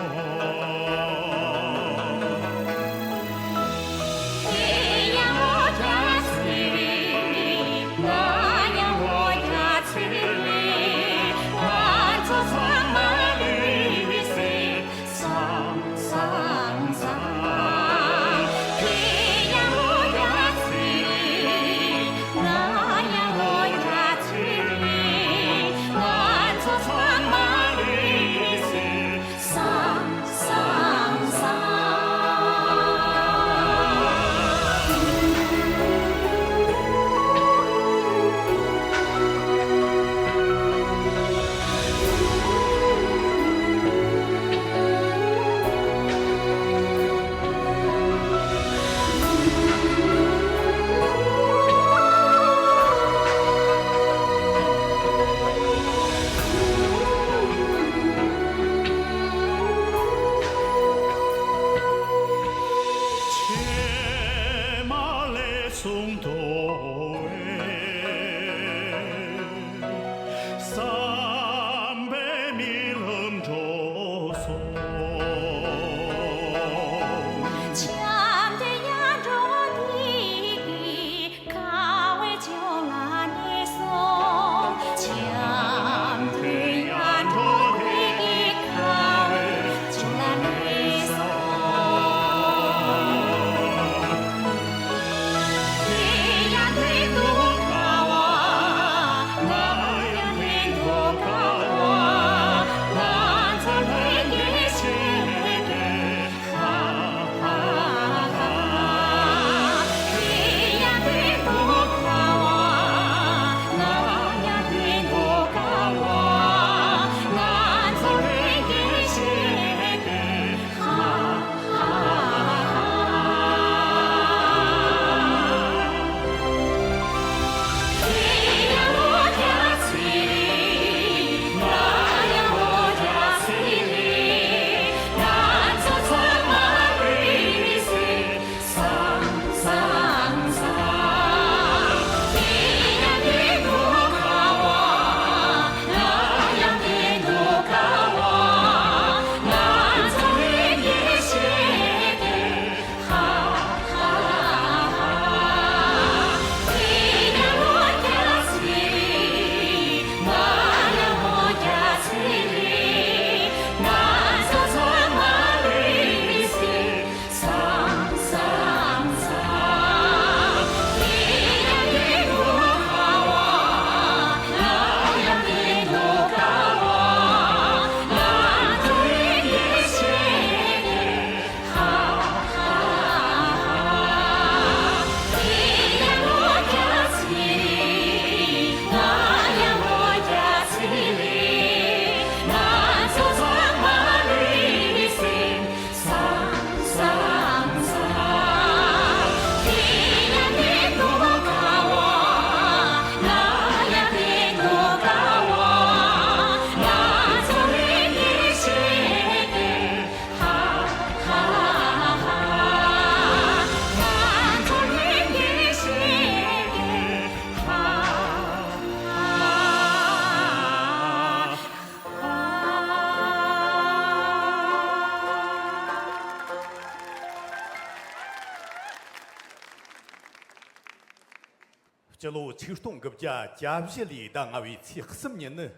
སྤྱི་ལོ་ཆིག་སྟོང་དགུ་བརྒྱ་གྱ་བཞི་ལོའི་ཟླ་ལྔ་བའི་ཚེས་གསུམ་ཉིན་ནི།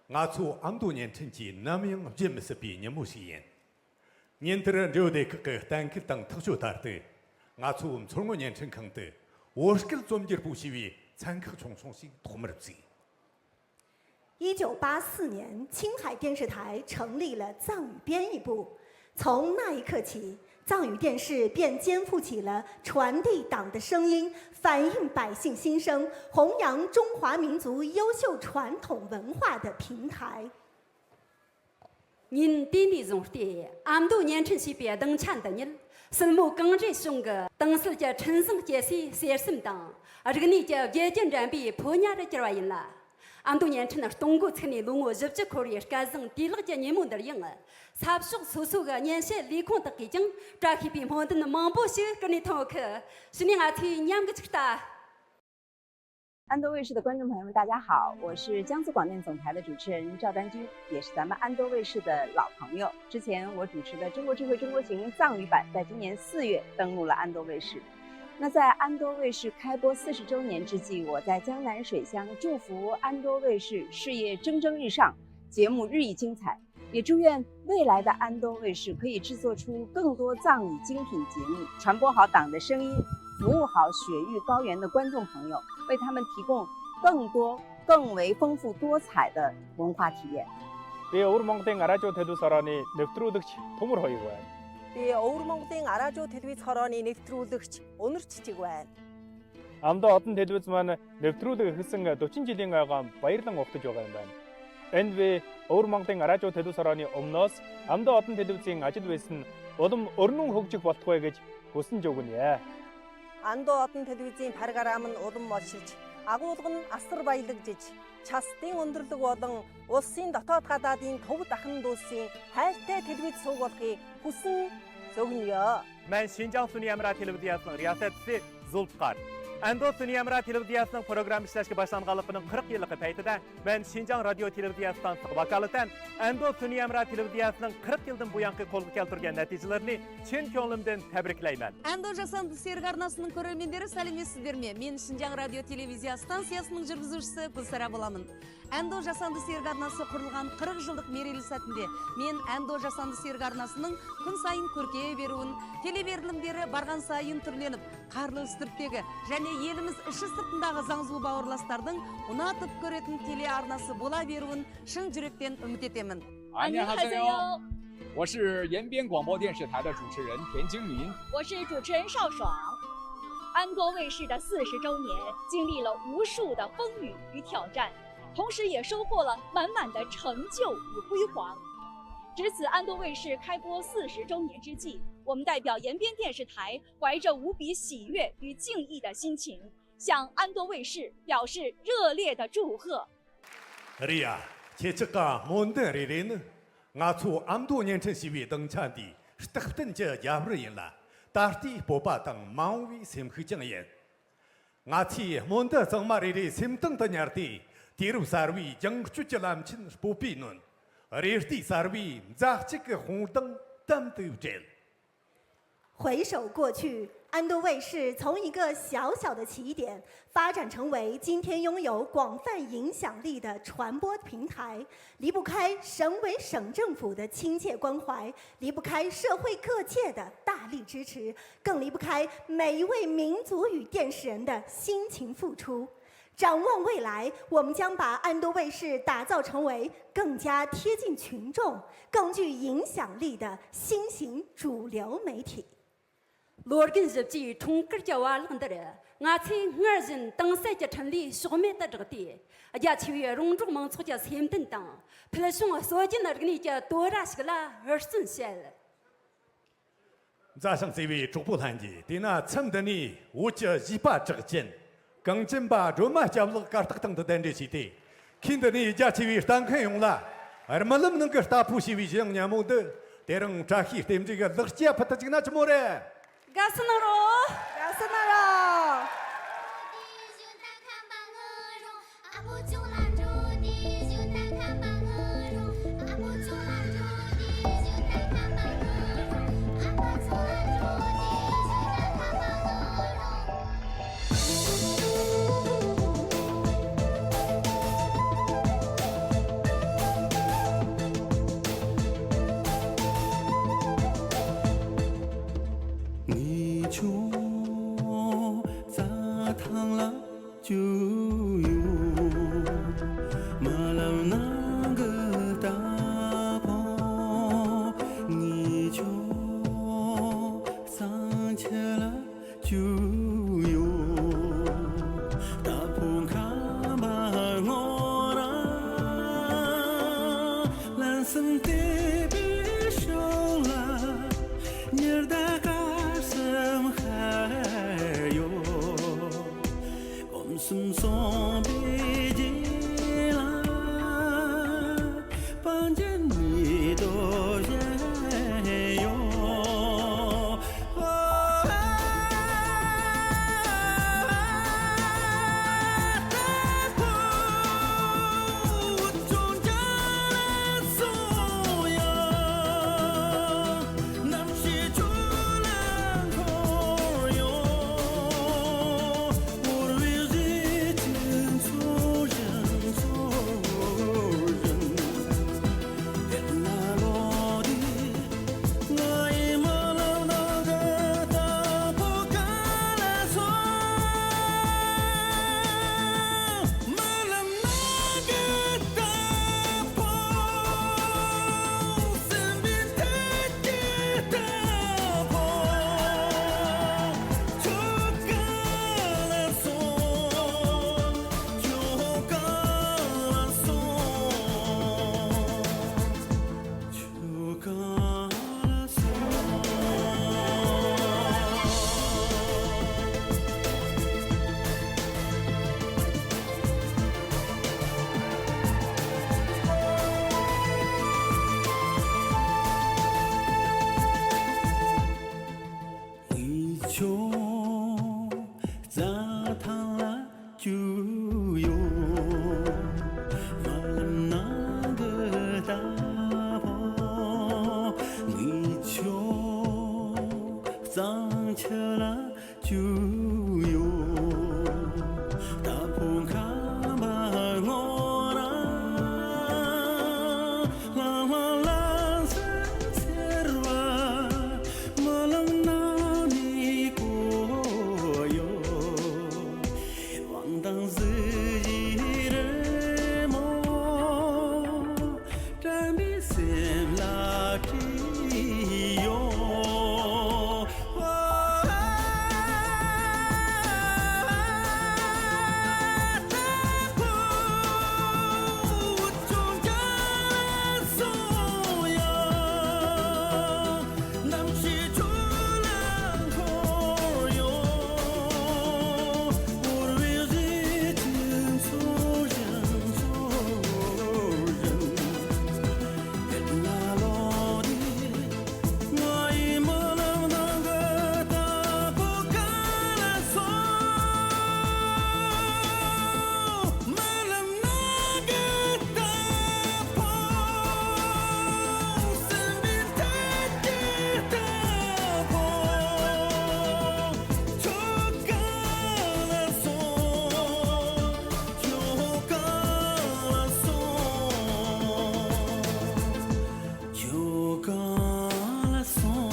ང་ཚོ་ཨ་མདོ་བརྙན་འཕྲིན་གྱིས་ནམ་ཡང་བརྗེད་མི་སྲིད་པའི་ཉིན་མོ་ཞིག་ཡིན། ཉིན་དེར་འབྲེལ་ཡོད་སྡེ་ཁག་གི་གཏན་འཁེལ་དང་ཐག་གཅོད་ལྟར་དུ། ང་ཚོ་མཚོ་སྔོན་བརྙན་འཕྲིན་ཁང་དུ་བོད་སྐད་རྩོམ་སྒྱུར་པོ་ཞེས་པའི་ཚན་ཁག་ཆུང་ཆུང་ཞིག་ཐོག་མར་བཙུགས། 一九八四年，青海电视台成立了藏语编译部。从那一刻起，藏语电视便肩负起了传递党的声音、反映百姓心声、弘扬中华民族优秀传统文化的平台。 ཉིན་དེ་ནས་བཟུང་སྟེ་ཨ་མདོ་བརྙན་འཕྲིན་ཞེས་པའི་སྡིངས་ཆ་འདི་ཉིད་སྲིན་མོ་གངས་རིའི་གཞུང་གི་དྭངས་གསལ་གྱི་འཕྲིན་བཟང་སྐྱེད་སའི་གསེར་སྲམ་དང་། རིག་གནས་ཀྱི་རྒྱལ་རྒྱུད་འགྲན་པའི་ཕོ་ཉ་རུ་གྱུར་བ་ཡིན་ལ། ཨ་མདོ་བརྙན་འཕྲིན་གཏོང་འགོ་ཚུགས་ནས་ལོ་ངོ་བཞི་བཅུ་འཁོར་བའི་སྐལ་བཟང་དུས་ལེགས་ཀྱི་ཉིན་མོ་འདིར་ཡང་། ས་ཕྱོགས་སོ་སོ་གི་བརྙན་ཤེལ་ལས་ཁུངས་དག་གིས་ཀྱང་བཀྲ་ཤིས་པའི་སྨོན་འདུན་མང་པོ་ཞིག་བསྐུར་ནས་ཐོན་ཡོད་གི། ཕྱི་ནས་ང་ཚོས་མཉམ་གི་ཅིག་ལྟ། 安多卫视的观众朋友们，大家好，我是江苏广电总台的主持人赵丹君，也是咱们安多卫视的老朋友。之前我主持的《中国智慧中国行》藏语版，在今年四月登陆了安多卫视。那在安多卫视开播四十周年之际，我在江南水乡祝福安多卫视事业蒸蒸日上，节目日益精彩。 也祝愿未来的安多卫视可以制作出更多藏语精品节目，传播好党的声音，服务好雪域高原的观众朋友，为他们提供更多、更为丰富多彩的文化体验。 Би Өвөр Монголын радио телевиз орооны нэвтрүүлэгч Төмөр Хоёрвэн. Би Өвөр Монголын радио телевиз орооны нэвтрүүлэгч Үнэр Чичиг байна. Амда олон телевиз маань нэвтрүүлэг эхэлсэн дөрвөн жилийн ойгоо баярлан угтаж байгаа юм байна. Энэ би Өвөр Монголын радио телевиз орооны өмнөөс Амда олон телевизийн ажил үйлс нь улам өрнөн хөгжих болтугай гэж хүсэн зүгнэ. Андо одон телевизийн программ нь улам олшиж, агуулга нь асар баялагдж, частын өндөрлөг болон улсын дотоод гадаадын төв дахин дүүсийн хайртай телевиз суугуулахыг хүсэн зөвнё. Мэн Шинжаң Сүньямра телевизиясының риясатчысы Зулпхар. Андо Сүньямра телевизиясының программ ишташки башланғалықпының қырық йыллығы пәйтіда мэн Шинжаң радио телевизиясының вокалытан Андо Сүньямра телевизиясының қырық йылдың буянғы қолғы келтірген нәтижелеріне чын көңілімден тәбіріклеймін. Андо жасанды серік арнасының көрермендері, сәлеметсіздер ме? Мен Шинжаң радио телевизия станциясының жүргізушісі Гүлсара боламын. Андо жасанды серік арнасы құрылған қырық жылдық мерейлі сәтінде мен Андо жасанды серік арнасының күн сайын көркейе беруін, телеберілімдері барған сайын түрленіп, қарлы үстірттегі және еліміз іші сыртындағы заңзу бауырластардың ұнатып көретін телеарнасы бола беруін шын жүректен үміт етемін. 안녕하세요. 我是延边广播电视台的主持人田京林。我是主持人邵爽。安多卫视的四十周年经历了无数的风雨与挑战，同时也收获了满满的成就与辉煌。值此安多卫视开播四十周年之际，我们代表延边电视台怀着无比喜悦与敬意的心情，向安多卫视表示热烈的祝贺。 རེད་ཡ། ཁྱེད་ཅག་གི་སྨོན་འདུན་རེ་རེ་ནི་ང་ཚོ་ཨ་མདོ་བརྙན་འཕྲིན་ཞེས་པའི་སྡིངས་ཆ་འདིའི་རྟག་བརྟན་གྱི་རྒྱབ་རི་ཡིན་ལ། ད་ལྟའི་སྤོབས་པ་དང་མ་འོངས་པའི་སེམས་ཤུགས་ཀྱང་ཡིན། ང་ཚོས་སྨོན་འདུན་གཙང་མ་རེ་རེ་སེམས་གཏིང་དུ་ཉར་ཏེ། དུས་རབས་གསར་བའི་རྒྱང་སྐྱོད་ཀྱི་ལམ་ཆེན་སྤོབས་པས་ནོན། རེ་ལྟོས་གསར་བའི་མཛའ་གཅུགས་ཀྱི་དཔུང་གདང་དམ་དུ་སྦྲེལ། 回首过去，安都卫视从一个小小的起点发展成为今天拥有广泛影响力的传播平台，离不开省委省政府的亲切关怀，离不开社会各界的大力支持，更离不开每一位民族语电视人的辛勤付出。展望未来，我们将把安都卫视打造成为更加贴近群众、更具影响力的新型主流媒体。 ལོ་རྒན་བཞི་བཅུའི་འཁྲུངས་སྐར་གྱི་བར་གླགས་འདིར། ང་ཚོས་སྔར་བཞིན་དྭངས་གསལ་གྱི་འཕྲིན་ལས་ཕྱོགས་མེད་དུ་བསྒྲགས་ཏེ། རྒྱ་ཆེ་བའི་རོང་འབྲོག་མང་ཚོགས་ཀྱི་སེམས་འདུན་དང་། ཕུལ་བྱུང་སྲོལ་རྒྱུན་རིག་གནས་ཀྱི་དོ་ར་ཞིག་ལ་ཧུར་བརྩོན་བྱེད། མཛའ་ཞིང་བརྩེ་བའི་གྲོགས་པོ་ལྷན་རྒྱས། དེས་ན་མཚམས་འདི་ནས་བོད་ཀྱི་བཞིས་པ་གྲགས་ཅན། གངས་ཅན་པ་སྒྲོལ་མ་སྐྱབས་ལགས་གར་སྟེགས་སྟེང་དུ་གདན་འདྲེན་བྱས་ཏེ། ཁྱེད་འདི་ནས་རྒྱ་ཆེ་བའི་ལྟ་མཁན་ཡོངས་ལ། རྨི་ལམ་ནང་གི་ལྟ་ཕོ་ཞེས་པའི་གཞས་ཡང་སྙན་མོ་འདི། དེ་རིང་བཀྲ་ཤིས་རྟེན་འབྲེལ་གྱི་ལེགས་སྐྱེས་ཕུལ་དུ་བཅུག་ན་ཆི་མོ་རེད། དགའ་བསུ་གནང་རོགས། དགའ་བསུ་གནང་རོགས། ཐང་ལ་བཅུག་ཡོད། རྨི་ལམ་ནང་གི་རྟ་ཕོ་ངས་ཁྱོད་གཙང་ཆུ་ལ་བཅུག་ཡོད། རྟ་ཕོ་ཁམས་པ་ངོ་ར་ལམ་སེང་བལྟས་པའི་ཞོར་ལ། ཉི་ཟླ་སྐར་གསུམ་ཤར་ཡོད། སྐོམ་གསུམ་སོང་པའི་རྗེས་ལ། སྤང་རྒྱན་མེ་ཏོག་བཞད་ཡོད། ཁྱོད་རྩྭ་ཐང་ལ་བཅུག་ཡོད། རྨི་ལམ་ནང་གི་རྟ་ཕོ་ངས་ཁྱོད་གཙང་ཆུ་ལ་བཅུག་ཡོད། རྟ་ཕོ་ཁམས་པ་ངོ་ར་ལྷང་ལྷང་ལམ་སེང་འཚེར་བ། རྨི་ལམ་ནང་ནས་གོ་ཡོད། དབང་ཐང་གཟི་བརྗིད་རི་མོ་དྲན་པའི་སེམས་ལ་བྲིས་ཡོད། ཁྱོད་གང་ལ་སོང་། རྨི་ལམ་ནང་གི་རྟ་ཕོ། སེམས་པའི་ཐབས་ཀྱི་རྟ་ཕོ། ཁྱོད་གང་ལ་སོང་། ཁྱོད་གང་ལ་སོང་། ཁྱོད་གང་ལ་སོང་།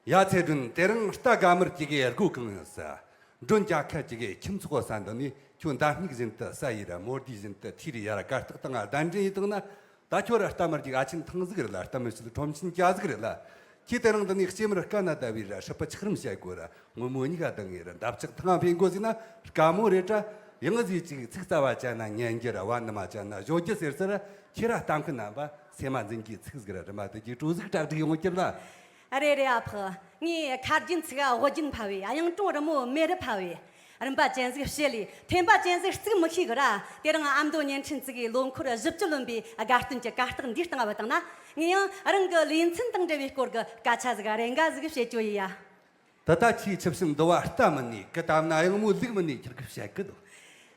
ཡ་ཚེ་སྒྲོན། དེ་རིང་རྟ་དགའ་མོར་ཅིག་གིས་སྒོ་གང་ཡིན་ས། མགྲོན་རྒྱལ་ཁབ་ཅིག་གིས་ཁྱིམ་ཚོགས་ས་འདི་ནས་ཁྱོད་མདའ་སྨྱུག་བཞིན་དུ་ས་ཡི་ར་མོ་རྡུལ་བཞིན་དུ་ཐིར་ཡར་གར་སྟེགས་སྟེང་ང་གདན་འདྲེན་ཡེ་བཏང་ན། ད་ཁྱོད་ར་རྟ་མར་གྱི་ཨ་ཆེན་ཐང་ཟིག་རེད་ལ། རྟ་མི་ཤེད་ཁྲོམ་ཆེན་སྐྱ་ཟིག་རེད་ལ། ཁྱེད་དེ་རིང་འདི་ནས་སྐྱེས་མར་དཀའ་ན་ད་བའི་ར་སྲིད་པ་ཆགས་རིམ་བྱ་དགོས་ར། ངོ་མོ་གཉིས་ཀ་དང་ངེ་ར་འདབ་ཆགས་ཐང་འཕེན་དགོས་ཟིན་ན་དཀའ་མོ་རེད་དྲ། ཡང་ཟིག་ཅིག་ཚིག་རྩ་བ་ཅན་ན་ཉན་རྒྱུ་ར་བ་ནི་མ་ཅན་ན་བཞོ་རྒྱུ་ཟེར་ཟེར། ཁྱེད་ར་ལྟ་མཁན་རྣམ་པ། ཚད་མ་འཛིན་གྱི་ཚིག་ཟིག་ར་རི་མ་དེ་གྱི་བྲོ་ཟིག་གྲ་སྒྲིག་ཡོང་གྱུར་ལ། ཨ་རེ་རེ་ཨ་ཕ། ངས་ཁ་རྒྱུན་ཚིག་ག་དབུ་རྒྱུན་ཕབ་བས། གཡུང་དྲུང་རི་མོ་མེ་རི་ཕབ་བས། རིམ་པ་ཅན་ཟིག་བཤད་ལས། ཐེམ་པ་ཅན་ཟིག་རྩིག་མི་ཤེས་གི་ར། དེ་རིང་ཨ་མདོ་བརྙན་འཕྲིན་ཅིག་གིས་ལོ་འཁོར་བཞི་བཅུ་ལོན་པའི་དགའ་སྟོན་གྱི་གར་སྟེགས་འདིའི་སྟེང་བ་བཏང་ན། ངས་ཡང་རང་གི་ལེ་ཚན་དང་འབྲེལ་བའི་སྐོར་གྱི་སྐད་ཆ་ཟིག་རེ་འགའ་ཟིག་བཤད་རྒྱུ་ཡིན་ཡ། ད་ལྟ་ཁྱིའི་ཆུ་བྱིན་འདི་བ་ལྟ་མི་ནུས་གི། ད་ན་གཡང་མོ་ལུག་མི་ནུས་ཁྱེར་གི་བཤད་གི་འདུག།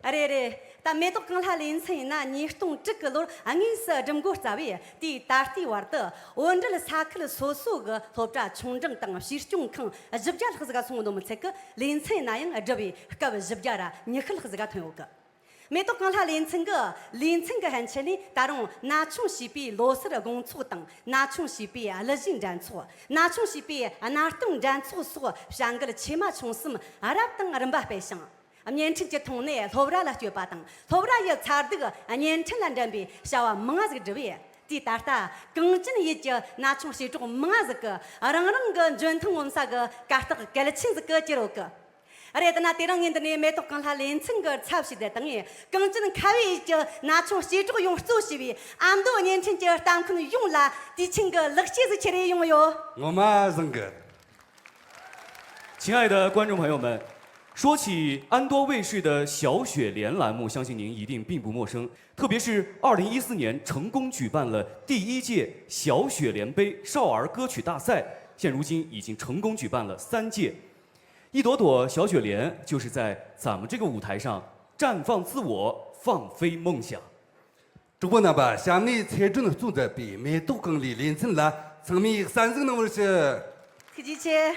ཨ་རེ་རེ། ད་མེ་ཏོག་གངས་ལྷ་ལེ་ཚན་ཡིན་ན་ཉིས་སྟོང་དྲུག་གི་ལོར་དངོས་སུ་སྒྲུབ་འགོ་བརྩམས་པས། དེའི་ད་ལྟའི་བར་དུ་བོད་འབྲེལ་ས་ཁུལ་སོ་སོ་གི་སློབ་གྲྭ་ཆུང་འབྲིང་དང་བྱིས་སྐྱོང་ཁང་བཞི་བརྒྱ་ལྷག་ཟིག་ག་སོང་ནོ་མི་ཚད་གི། ལེ་ཚན་ཡིན་ན་ཡང་བསྒྲུབས་པའི་སྐབས་བཞི་བརྒྱ་ར་ཉི་ཤུ་ལྷག་ཟིག་ག་ཐོན་ཡོད་གི། མེ་ཏོག་གངས་ལྷ་ལེ་ཚན་གི་ལེ་ཚན་གི་ཕན་ཆད་ནས་ད་རུང་ན་ཆུང་བྱིས་པའི་ལོ་སར་དགོང་ཚོགས་དང་། ན་ཆུང་བྱིས་པའི་གླུ་གཞས་འགྲན་ཚོགས། ན་ཆུང་བྱིས་པའི་སྣ་གཏོང་འགྲན་ཚོགས་སོགས་བྱ་འགུལ་ཆེ་མ་ཆུང་གསུམ་རབ་དང་རིམ་པ་སྤེལ་ཞིང་། བརྙན་འཕྲིན་གྱི་ཐོག་ནས་སློབ་ར་ལ་བསྐྱོད་པ་དང་། སློབ་ར་ཡི་མཚར་སྡུག་བརྙན་འཕྲིན་ལ་འགྲན་པའི་བྱ་བ་མང་ང་ཟིག་བསྒྲུབས་པས། དེ་ད་ལྟ་གངས་ཅན་ཡུལ་གྱི་ན་ཆུང་བྱིས་གྲོགས་མང་ང་ཟིག་གི་རང་རང་གི་འཇོན་ཐང་ངོམ་ས་གི་གར་སྟེགས་གལ་ཆེན་ཟིག་གི་གྱུར་ཡོད་གི། རེད། དེ་ན་དེ་རིང་ངས་འདི་ནས་མེ་ཏོག་གངས་ལྷ་ལེ་ཚན་གྱི་ཚབ་བྱས་ཏེ་དང་། གངས་ཅན་ཁ་བའི་ཡུལ་གྱི་ན་ཆུང་བྱིས་གྲོགས་ཡོངས་གཙོ་བྱས་པའི་ཨ་མདོ་བརྙན་འཕྲིན་གྱི་ལྟ་མཁན་ཡོངས་ལ་དུས་ཆེན་གྱི་ལེགས་སྐྱེས་ཟིག་ཁྱེར་རེ་ཡོང་ཡོད། ངོ་མ་བཟང་གི། 亲爱的观众朋友们，说起安多卫视的小雪莲栏目，相信您一定并不陌生。特别是二零一四年成功举办了第一届小雪莲杯少儿歌曲大赛，现如今已经成功举办了三届。一朵朵小雪莲就是在咱们这个舞台上绽放自我，放飞梦想。 གྲོགས་པོ་རྣམ་པ། གཤམ་ནས་ཚེ་སྒྲོན་གཙོ་མཛད་པའི་མེ་ཏོག་གངས་ལྷའི་ལེ་ཚན་ལ་ཚང་མས་གསན་གཟིགས་གནང་བར་ཞུ། ཐུགས་རྗེ་ཆེ།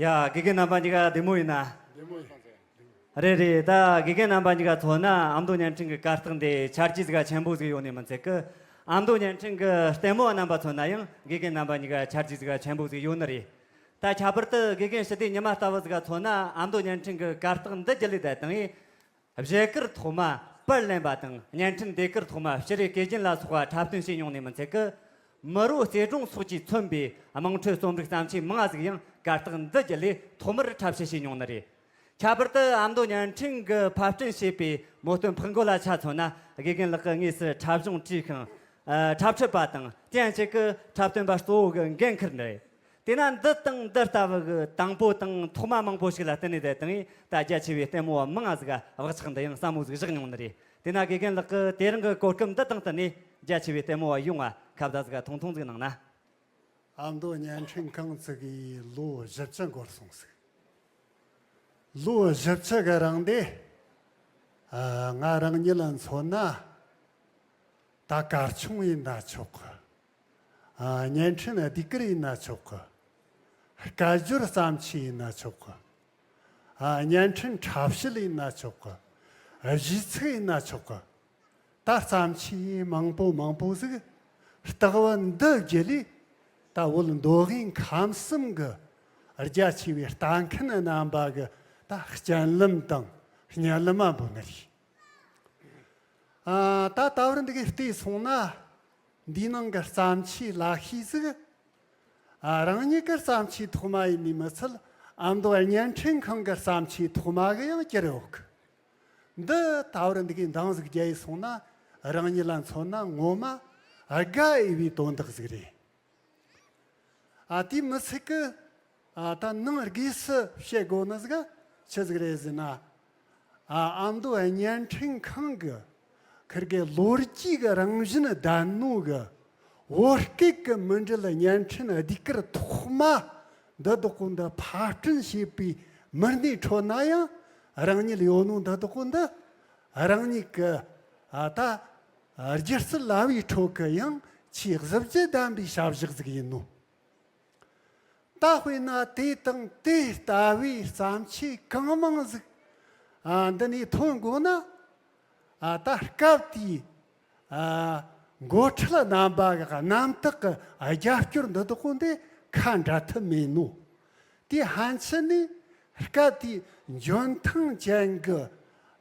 ཡ། དགེ་རྒན་རྣམ་པ་གཉིས་ཀ་བདེ་མོ་ཡིན་ན། བདེ་མོ་ཡིན། རེད་རེད། ད་དགེ་རྒན་རྣམ་པ་གཉིས་ཀ་མཚོན་ན་ཨ་མདོ་བརྙན་འཕྲིན་གི་གར་སྟེགས་འདི་ཆ་རྒྱུས་ཟིག་ཆེན་པོ་ཟིག་ཡོད་ནི་མིན་ཚད་གི། ཨ་མདོ་བརྙན་འཕྲིན་གི་ལྟད་མོ་བ་རྣམ་པ་མཚོན་ན་ཡང་དགེ་རྒན་རྣམ་པ་གཉིས་ཀ་ཆ་རྒྱུས་ཟིག་ཆེན་པོ་ཟིག་ཡོད་ནི་རེད། ད་ཁྱད་པར་དུ་དགེ་རྒན་ཞི་བདེ་ཉི་མ་ལྟ་བུ་ཟིག་མཚོན་ན་ཨ་མདོ་བརྙན་འཕྲིན་གི་གར་སྟེགས་འདི་བརྒྱུད་ལས་བསྡད་དང་ཡིན། བཞད་གར་ཐོག་མ་པར་ལེན་པ་དང་བརྙན་འཕྲིན་ཟློས་གར་ཐོག་མ་ཕྱི་རོལ་སྐད་རྒྱན་ལ་སོགས་པ་འཁྲབ་སྟོན་བྱས་མྱོང་ནི་མིན་ཚད་གི། མི་རོ་རྩེ་གྲོང་སོགས་ཀྱིས་མཚོན་པའི་དམངས་ཁྲོད་རྩོམ་རིག་བརྩམས་ཆོས་མང་ང་ཟིག་ཡང་གར་སྟེགས་འདི་བརྒྱུད་ལས་ཐོག་མར་འཁྲབ་ཞུ་བྱས་མྱོང་ནི་རེད། ཁྱད་པར་དུ་ཨ་མདོ་བརྙན་འཕྲིན་གྱི་ཕབ་སྐྲུན་བྱས་པའི་མོ་སྟོན་ཕག་མགོ་ལ་ཆ་མཚོན་ན། དགེ་རྒན་ལགས་ཀྱིས་དངོས་སུ་འཁྲབ་གཞུང་བྲིས་ཤིང་། ཨ། འཁྲབ་ཁྲིད་པ་དང་དེ་ཡང་ཆེད་ཀྱི་འཁྲབ་སྟོན་པ་གཙོ་བོ་གི་འགན་འཁུར་ནི་རེད། དེས་ན་འདི་དང་འདི་ལྟ་བུ་གི་དང་པོ་དང་ཐོག་མ་མང་པོ་ཞིག་ལ་བརྟེན་ནས་བསྡད་དང་ཡིན། ད་རྒྱ་ཆེ་བའི་ལྟད་མོ་བ་མང་ང་ཟིག་ག་བག་ཆགས་འདི་ཡང་ཟབ་མོ་ཟིག་བཞག་མྱོང་ནི་རེད། དེས་ན་དགེ་རྒན་ལགས་ཀྱིས་དེ་རིང་གི་གོ་སྐབས་འདི་དང་བསྟུན་ནས་རྒྱ་ཆེ་བའི་ལྟད་མོ་བ་ཡོངས་ང་ཁ་བརྡ་ཟིག་ག་ཐུང་ཐུང་ཟིག་གནང་ན། ཨ་མདོ་བརྙན་འཕྲིན་ཁང་བཙུགས་གི་ལོ་བཞི་བཅུ་འགོར་སོང་ཟིག། ལོ་བཞི་བཅུ་གི་རིང་དེ། ཨ། ང་རང་ཉིད་ལ་མཚོན་ན། ད་གར་ཆུང་ཡིན་ན་ཆོག་གི། ཨ། བརྙན་འཕྲིན་ཟློས་གར་ཡིན་ན་ཆོག་གི། སྐད་སྦྱོར་བརྩམས་ཆོས་ཡིན་ན་ཆོག་གི། ཨ། བརྙན་འཕྲིན་འཁྲབ་བྱེད་ཡིན་ན་ཆོག་གི། གཞས་ཚིག་ཡིན་ན་ཆོག་གི། ད་བརྩམས་ཆོས་མང་པོ་མང་པོ་ཟིག་ལྟ་བུ་འདི་བརྒྱུད་ལས། ད་བོད་མདོ་དབུས་ཁམས་གསུམ་གི་རྒྱ་ཆེ་བའི་ལྟ་མཁན་རྣམ་པ་གི་ད་སྤྱན་ལམ་དང་སྙན་ལམ་མ་འབུལ་ནི་རེད། ཨ། ད་ད་བར་འདི་གི་བལྟས་སོང་ན། འདིའི་ནང་གི་བརྩམས་ཆོས་ལ་ཤས་ཟིག། ཨ། རང་ཉིད་ཀྱི་བརྩམས་ཆོས་ཐོག་མ་ཡིན་ནི་མི་ཚད། ཨ་མདོ་བརྙན་འཕྲིན་ཁང་གི་བརྩམས་ཆོས་ཐོག་མ་གི་ཡང་གྱུར་ཡོད་གི། འདི་ད་བར་འདི་གི་འདང་ཟིག་རྒྱག་ཡི་སོང་ན། རང་ཉིད་ལ་མཚོན་ན་ངོ་མ་དགའ་འོས་པའི་དོན་དག་ཟིག་རེད། ཨ། དེ་མི་ཚད་གི། ཨ། ད་ནང་སྒོས་སུ་བཤད་དགོས་ནི་ཟིག་ཆི་ཟིག་རེད་ཟེར་ན། ཨ། ཨ་མདོ་བརྙན་འཕྲིན་ཁང་གི་ཁིར་གི་ལོ་རྒྱུས་གི་རང་བཞིན་ལྡན་ནོ་གི་བོད་སྐད་གི་མུ་འབྲེལ་བརྙན་འཕྲིན་ཟློས་གར་ཐོག་མ་འདི་དག་གོ་འདི་ཕབ་སྐྲུན་བྱས་པའི་མི་སྣའི་ཁྲོད་ན་ཡང་རང་ཉིད་ཡོད་ནོ་འདི་དག་གོ་འདི། རང་ཉིད་གི། ཨ། ད་སྒྱུ་རྩལ་བ་བའི་ཁྲོད་གི་ཡང་ཆེས་གཟི་བརྗིད་ལྡན་པའི་བྱ་བཞག་ཟིག་ཡིན་ནོ། ད་དཔེར་ན་དེ་དང་དེ་ལྟ་བུའི་བརྩམས་ཆོས་གང་མང་ཟིག། ཨ། འདི་ནས་ཐོན་དགོས་ན། ཨ། ད་སྐབས་དེའི། ཨ། འགོ་ཁྲིད་རྣམ་པ་གི་རྣམ་དག་གི་རྒྱབ་སྐྱོར་འདི་དག་གོ་འདི་ཁ་འབྲལ་ཐབས་མེད་ནོ། དེ་ཕན་ཆད་ནས་སྐབས་དེའི་འཇོན་ཐང་ཅན་གི།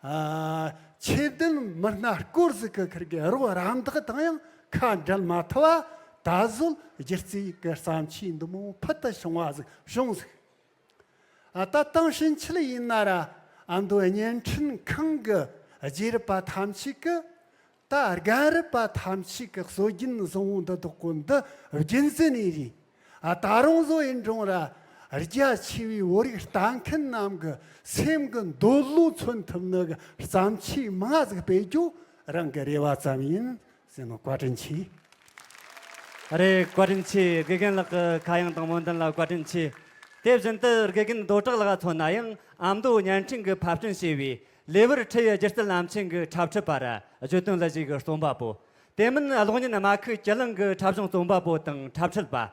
ཨ། ཆེ་ལྡན་མི་སྣ་སྐོར་ཟིག་གི་ཁིར་གི་རོགས་རམ་འདེགས་དང་ཡང་ཁ་འབྲལ་མ་ཐུབ་པ། ད་གཟོད་སྒྱུ་རྩལ་གི་བརྩམས་ཆོས་འདི་མོ་ཕུལ་དུ་བྱུང་བ་ཟིག་བྱུང་ཟིག། ཨ། ད་དེང་ཕྱིན་ཆད་ཡིན་ན་ར་ཨ་མདོ་བརྙན་འཕྲིན་ཁང་གི་རྗེས་རབས་པ་ཐམས་ཅད་གི། ད་རྒན་རབས་པ་ཐམས་ཅད་གི་སྲོལ་རྒྱུན་བཟང་བོ་འདི་དག་གོ་འདི་རྒྱུན་འཛིན་ནས་རེད། ཨ། ད་རུང་བཟོ་ཡིན་རུང་ར་རྒྱ་ཆེ་བའི་བོད་རིགས་ལྟ་མཁན་རྣམས་གི་སེམས་གི་འདོད་བློ་མཚོན་ཐུབ་ནི་གི་བརྩམས་ཆོས་མང་ཟིག་སྤེལ་རྒྱུ་རང་གི་རེ་བ་ཙམ་ཡིན་ཟེར་ནོ། བཀའ་དྲིན་ཆེ། རེད། བཀའ་དྲིན་ཆེ། དགེ་རྒན་ལགས་ཀྱི་ཁ་གཡང་དང་སྨོན་འདུན་ལ་བཀའ་དྲིན་ཆེ། དེ་བཞིན་དུ་དགེ་རྒན་རྡོ་གྲགས་ལགས་མཚོན་ན་ཡང་ཨ་མདོ་བརྙན་འཕྲིན་གྱིས་ཕབ་སྐྲུན་བྱས་པའི་ལེ་དབར་ཁྲི་ཡི་སྒྱུ་རྩལ་ལམ་ཆེན་གྱི་འཁྲབ་ཁྲིད་པ་ར་བརྗོད་དོན་གླུ་གཞས་ཀྱི་རྩོམ་པ་པོ། དེ་མིན་གློག་བརྙན་རྨ་ཁུག་གྱི་གླིང་གི་འཁྲབ་གཞུང་རྩོམ་པ་པོ་དང་འཁྲབ་ཁྲིད་པ།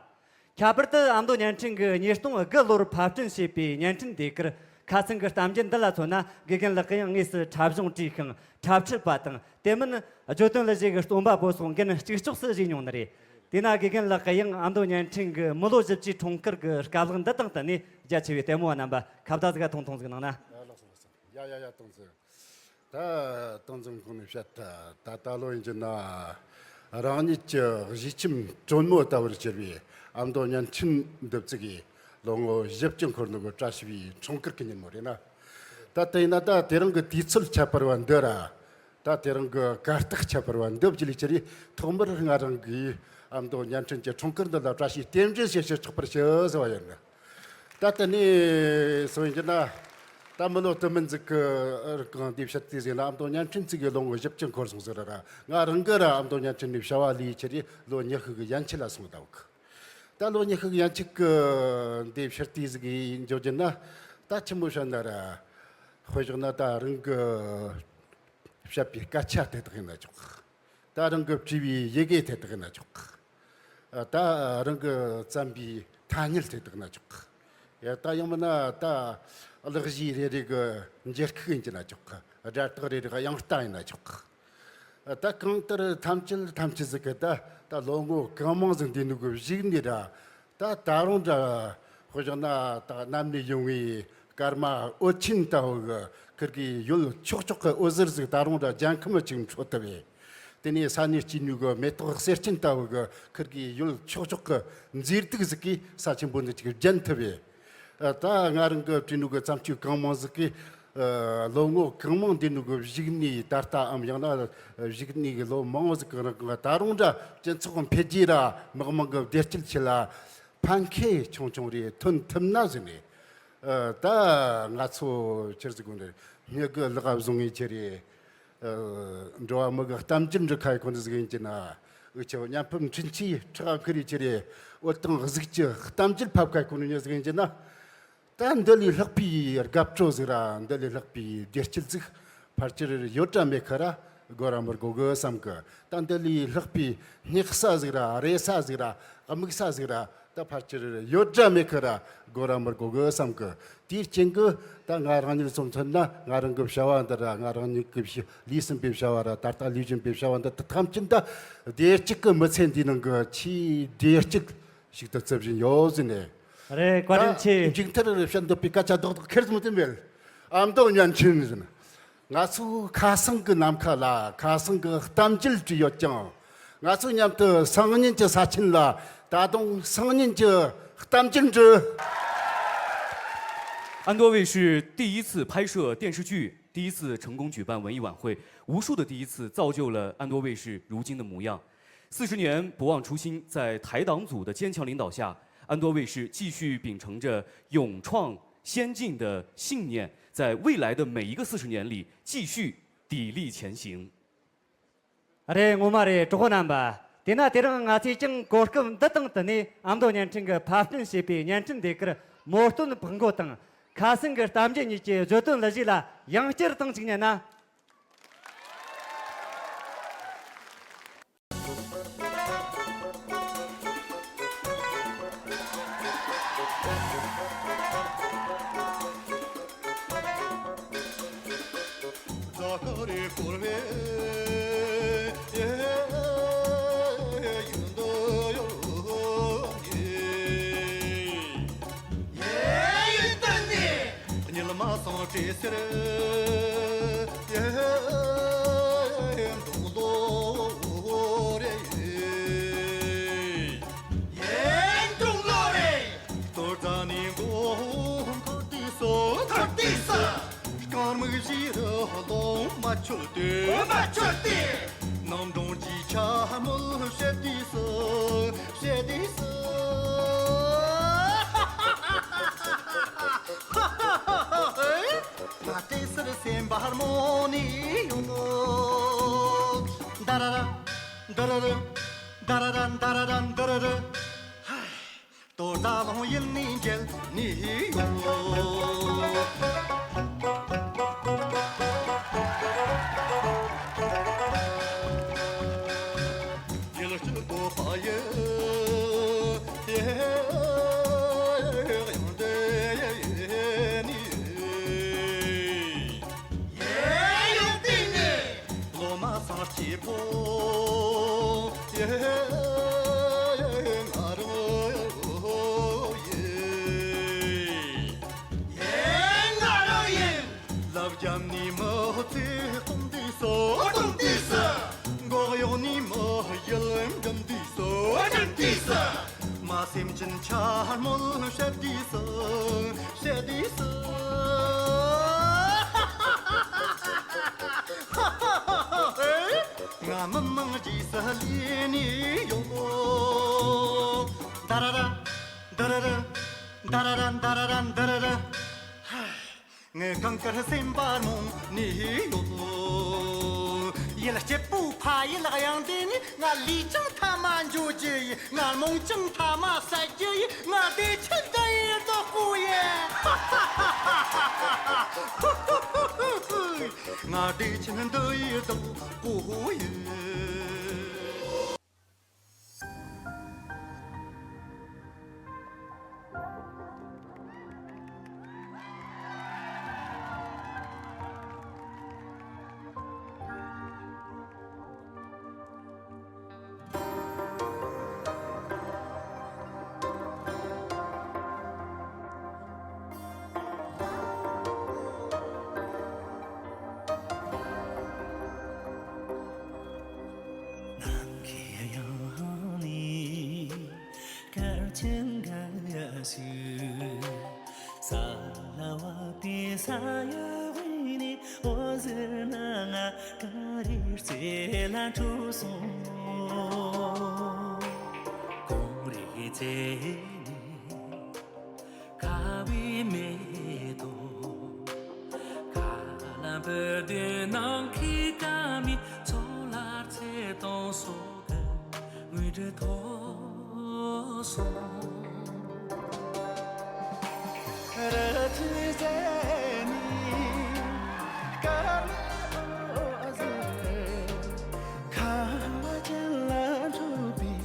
ཁྱད་པར་དུ་ཨ་མདོ་བརྙན་འཕྲིན་གྱིས་ཉིས་སྟོང་དགུ་ལོར་ཕབ་སྐྲུན་བྱས་པའི་བརྙན་འཕྲིན་ཟློས་གར་ཁ་ཚན་གྱི་གཏམ་རྒྱུད་འདི་ལ་མཚོན་ན། དགེ་རྒན་ལགས་ཀྱིས་ཡང་དངོས་སུ་འཁྲབ་གཞུང་བྲིས་ཤིང་འཁྲབ་ཁྲིད་པ་དང་། དེ་མིན་བརྗོད་དོན་གླུ་གཞས་ཀྱི་རྩོམ་པ་པོ་སོགས་འགན་གཅིག་ལྕོགས་སུ་བཞེས་མྱོང་ནི་རེད། དེས་ན་དགེ་རྒན་ལགས་ཀྱིས་ཡང་ཨ་མདོ་བརྙན་འཕྲིན་གྱི་མི་ལོ་བཞི་བཅུའི་འཁྲུངས་སྐར་གྱི་སྐབས་ལེགས་འདི་དང་བསྟུན་ནས་རྒྱ་ཆེ་བའི་ལྟད་མོ་བ་རྣམ་པ་ཁ་བརྡ་ཟིག་ཐུང་ཐུང་ཟིག་གནང་ན། ཡ་ཡ་ཡ། ཏོང་ཙེ། ད་ཏོང་ཙེ་གོང་ནས་བཤད། ད་ད་ལོ་ཡིན་རྒྱུ་ན་རང་ཉིད་ཀྱི་གཞིས་ཁྱིམ་དྲོན་མོ་ལྟ་བུར་གྱུར་བའི་ཨ་མདོ་བརྙན་འཕྲིན་འདི་བཙུགས་གི་ལོ་ངོ་བཞི་བཅུ་འཁོར་ནོ་གི་བཀྲ་ཤིས་པའི་འཁྲུངས་སྐར་གྱི་ཉིན་མོ་རེད་ན། ད་དེ་ཡིན་ན་ད་དེ་རིང་གི་དུས་ཚོད་ཁྱད་པར་བ་འདི་ར། ད་དེ་རིང་གི་གར་སྟེགས་ཁྱད་པར་བ་འདི་བརྒྱུད་ལས་ཀྱི་རེད། ཐོག་མར་ང་རང་གིས་ཨ་མདོ་བརྙན་འཕྲིན་གྱི་འཁྲུངས་སྐར་འདི་ལ་བཀྲ་ཤིས་རྟེན་འབྲེལ་ཞུ་ཞུ་ཆོག་པར་ཞུ་ཟེར་བ་ཡིན། ད་དེ་ནས་སོང་ཡིན་ན། ད་མི་ལོ་དུ་མི་ཟིག་གི་རིང་འདི་བཤད་དེ་ཟིན་ན། ཨ་མདོ་བརྙན་འཕྲིན་བཙུགས་གི་ལོ་ངོ་བཞི་བཅུ་འཁོར་སོང་ཟེར་ར། ང་རང་གི་ར་ཨ་མདོ་བརྙན་འཕྲིན་ནས་བྱ་བ་ལས་ཀྱི་རེད། ལོ་ཉི་ཤུ་གི་ཡན་ཆད་ལ་སོང་བསྡད་གི། ད་ལོ་ཉི་ཤུ་གི་ཡན་ཆད་གི་འདི་བཤད་དེ་ཟིག་ཡིན་འཇོག་རྒྱུ་ན། ད་ཆི་མོ་བཤད་ན་ར། དཔེ་བཞག་ན་ད་རང་གི་བཤད་པའི་སྐད་ཆ་དེ་དག་ཡིན་ན་ཆོག། ད་རང་གི་བྲིས་པའི་ཡི་གེ་དེ་དག་ཡིན་ན་ཆོག། ད་རང་གི་བརྩམས་པའི་ཐ་སྙད་དེ་དག་ཡིན་ན་ཆོག། ཡ། ད་ཡང་མིན་ན་ད་གླུ་གཞས་རེ་རེ་གི་འགྱུར་ཁུག་ཡིན་གྱི་ན་ཆོག་གི། སྒྲ་རྟགས་རེ་རེ་གི་དབྱངས་རྟ་ཡིན་ན་ཆོག་གི། ད་གང་ལྟར་ཐམས་ཅད་ཐམས་ཅད་ཟིག་གི་ད་ད་ལོ་ངོ་གང་མང་ཟིག་འདས་ནོ་གི་གཞུག་ནས་ར། ད་ད་རུང་འདྲ་དཔེ་བཞག་ན་ད་གནམ་ནས་ཡོང་བའི་སྐར་མ་འོད་ཆེན་ལྟ་བུ་གི་ཁིར་གི་ཡུལ་ཕྱོགས་ཕྱོགས་གི་འོད་ཟེར་ཟིག་ད་རུང་འདྲ་ལྗང་ཁམས་ཅིག་འཕྲོ་ཐུབ་བས། དེ་ནས་ས་ནས་སྐྱེས་ནོ་གི་མེ་ཏོག་གསེར་ཆེན་ལྟ་བུ་གི་ཁིར་གི་ཡུལ་ཕྱོགས་ཕྱོགས་གི་མཛེས་སྡུག་ཟིག་གིས་ས་ཆེན་པོ་འདི་ཅིག་བརྒྱན་ཐུབ་བས། ད་ང་རང་གི་བྲིས་ནོ་གི་བརྩམས་ཆོས་གང་མང་ཟིག་གིས་ལོ་ངོ་གང་མང་འདས་ནོ་གི་གཞུག་ནས། ད་ལྟའམ་ཡང་ན་གཞུག་ནས་གི་ལོ་མང་བོ་ཟིག་གི་རིང་ང་ད་རུང་འདྲ་སྤྱི་ཚོགས་འཕེལ་རྒྱས་ར་མི་དམངས་གི་བདེ་སྐྱིད་ཆེད་ལ་ཕན་ཁེ་ཆུང་ཆུང་རེ་ཐོན་ཐུབ་ན་ཟེར་ནས། ད་ང་ཚོ་ཆི་ཟིག་གོ་ནས་མྱི་གི་ལག་བཟུང་ངེ་ཆི་རེད། འགྲོ་བ་མི་གི་གཏམ་རྒྱུད་འབྲི་ཁ་ཡི་ཁོ་འདི་ཟིག་ཡིན་གྱི་ན། འུ་ཆོ་མཉམ་ཕུབ་འཕྲིན་ཆེའི་ཁྲག་ཁུར་ཡི་ཆི་རེད། འོད་དང་གཟུགས་ཀྱི་གཏམ་རྒྱུད་ཕབ་ཁ་ཡི་ཁོ་ནི་ཉི་ཟིག་ཡིན་གྱི་ན། ད་འདི་ལས་ལྷག་པའི་དགའ་སྤྲོ་ཟིག་ར། འདི་ལས་ལྷག་པའི་བདེ་སྐྱིད་ཟིག་ཕལ་ཆེར་ཡོད་ར་མེད་ཁ་ར་དགོ་ར་མི་དགོ་གི་བསམ་གི། ད་འདི་ལས་ལྷག་པའི་སྙེག་ས་ཟིག་ར། རེ་ས་ཟིག་ར། དམིགས་ས་ཟིག་ར། ད་ཕལ་ཆེར་ཡོད་ར་མེད་ཁ་ར་དགོ་ར་མི་དགོ་གི་བསམ་གི། དེའི་རྐྱེན་གི་ད་ང་རང་ཉིད་སོང་ཐོན་ན། ང་རང་གི་བྱ་བ་འདི་ར། ང་རང་ཉིད་ཀྱི་བྱ་ལས་ཟིན་པའི་བྱ་བ་ར། ད་ལྟ་ལས་བཞིན་པའི་བྱ་བ་འདི་ཐམས་ཅད་ད་བདེ་སྐྱིད་ཀྱི་མི་ཚེ་འདིའི་ནང་གི་ཆེས་བདེ་སྐྱིད་ཞིག་ཏུ་བརྩི་བཞིན་ཡོད་ཟེར་ནས། རེད། བཀའ་དྲིན་ཆེ། ད་མཇུག་མཐར་བཤད་འདོད་པའི་སྐད་ཆ་རྡོག་རྡོག་ཁེར་ཙམ་དེ་མེད། ཨ་མདོ་བརྙན་འཕྲིན་ཟེར་ན། ང་ཚོ་ཁ་སང་གི་ནམ་མཁའ་ལ་ཁ་སང་གི་གཏམ་རྒྱུད་བྲིས་ཡོད་ཀྱང་། ང་ཚོ་མཉམ་དུ་སང་ཉིན་གྱི་ས་ཆེན་ལ་ད་དུང་སང་ཉིན་གྱི་གཏམ་རྒྱུད་འབྲི། 安多卫视第一次拍摄电视剧，第一次成功举办文艺晚会，无数的第一次造就了安多卫视如今的模样。四十年不忘初心，在台党组的坚强领导下，安多卫视继续秉承着勇创先进的信念，在未来的每一个四十年里继续砥砺前行。 རེད། ངོ་མ་རེད། གྲོགས་པོ་རྣམ་པ། དེས་ན་དེ་རིང་ང་ཚོས་ཀྱང་གོ་སྐབས་འདི་དང་བསྟུན་ནས་ཨ་མདོ་བརྙན་འཕྲིན་གྱིས་ཕབ་སྐྲུན་བྱས་པའི་བརྙན་འཕྲིན་སྡེ་ཁུལ་མོ་སྟོན་འཕགས་མགོ་དང་། ཁ་སང་གི་གཏམ་རྒྱུད་གཉིས་ཀྱི་བརྗོད་དོན་གླུ་གཞས་ལ་ཡང་བསྐྱར་དང་གཅིག་ཉན་ན། ད་ཡ་བའི་ནི་འོད་ཟེར་སྣ་ལྔ་གངས་རིའི་རྩེ་ལ་འཕྲོས་སོང་། གངས་རིའི་རྩེ་ནས་ཁ་བའི་མེ་ཏོག་ཁ་ལ་འབུར་དུས་ནམ་མཁའི་སྐར་མའི་ཚོགས་ལ་ཚེ་དང་སོགས་ཀྱི་དངོས་གྲུབ་ཐོབ་སོང་། རི་ཐོག་རྩེ་ནས་སྐར་མ་འོད་ཟེར་ཁ་བ་ཅན་ལ་འཕྲོས་པའི།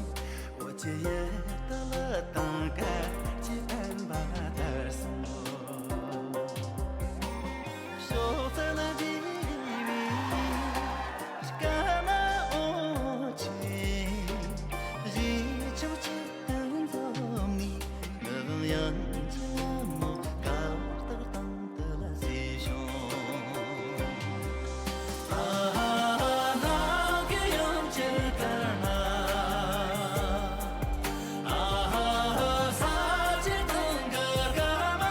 འོ་ཅི་ཡེ་ད་ལ་དང་སྐར་གྱི་འཕེན་པ་ལྟར་སོང་། ཕྱོགས་བཅུ་ལ་འདྲེས་པའི་སྐར་མ་འོད་ཆེན། གཞིས་ཆགས་ཅི་ལྟར་འཛོམས་ནས། ཡང་ཅི་ལ་མོ་སྐར་ལྟར་དང་དུ་ལ་གསོས་བྱུང་། ཨ་ཧ་ནགས་ཀྱི་ཡང་ཅིར་སྐར་མ། ཨ་ཧ་ས་ཆེན་སྟེང་གི་སྐར་མ།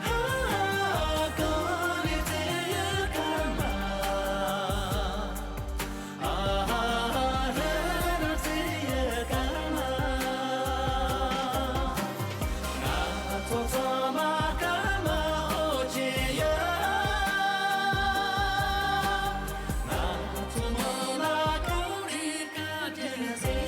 ཨ་ཧ་གངས་རིའི་རྩེ་ཡི་སྐར་མ། ཨ་ཧ་ཧ་ཧེ་ར་ཚེ་ཡི་སྐར་མ། ང་ཚོ་ཚང་མ་སྐར་མ་འོད་ཆེན་ཡིན། ང་ཚོ་མི་ལ་གངས་རིའི་སྐར་ཆེན་ཟེར།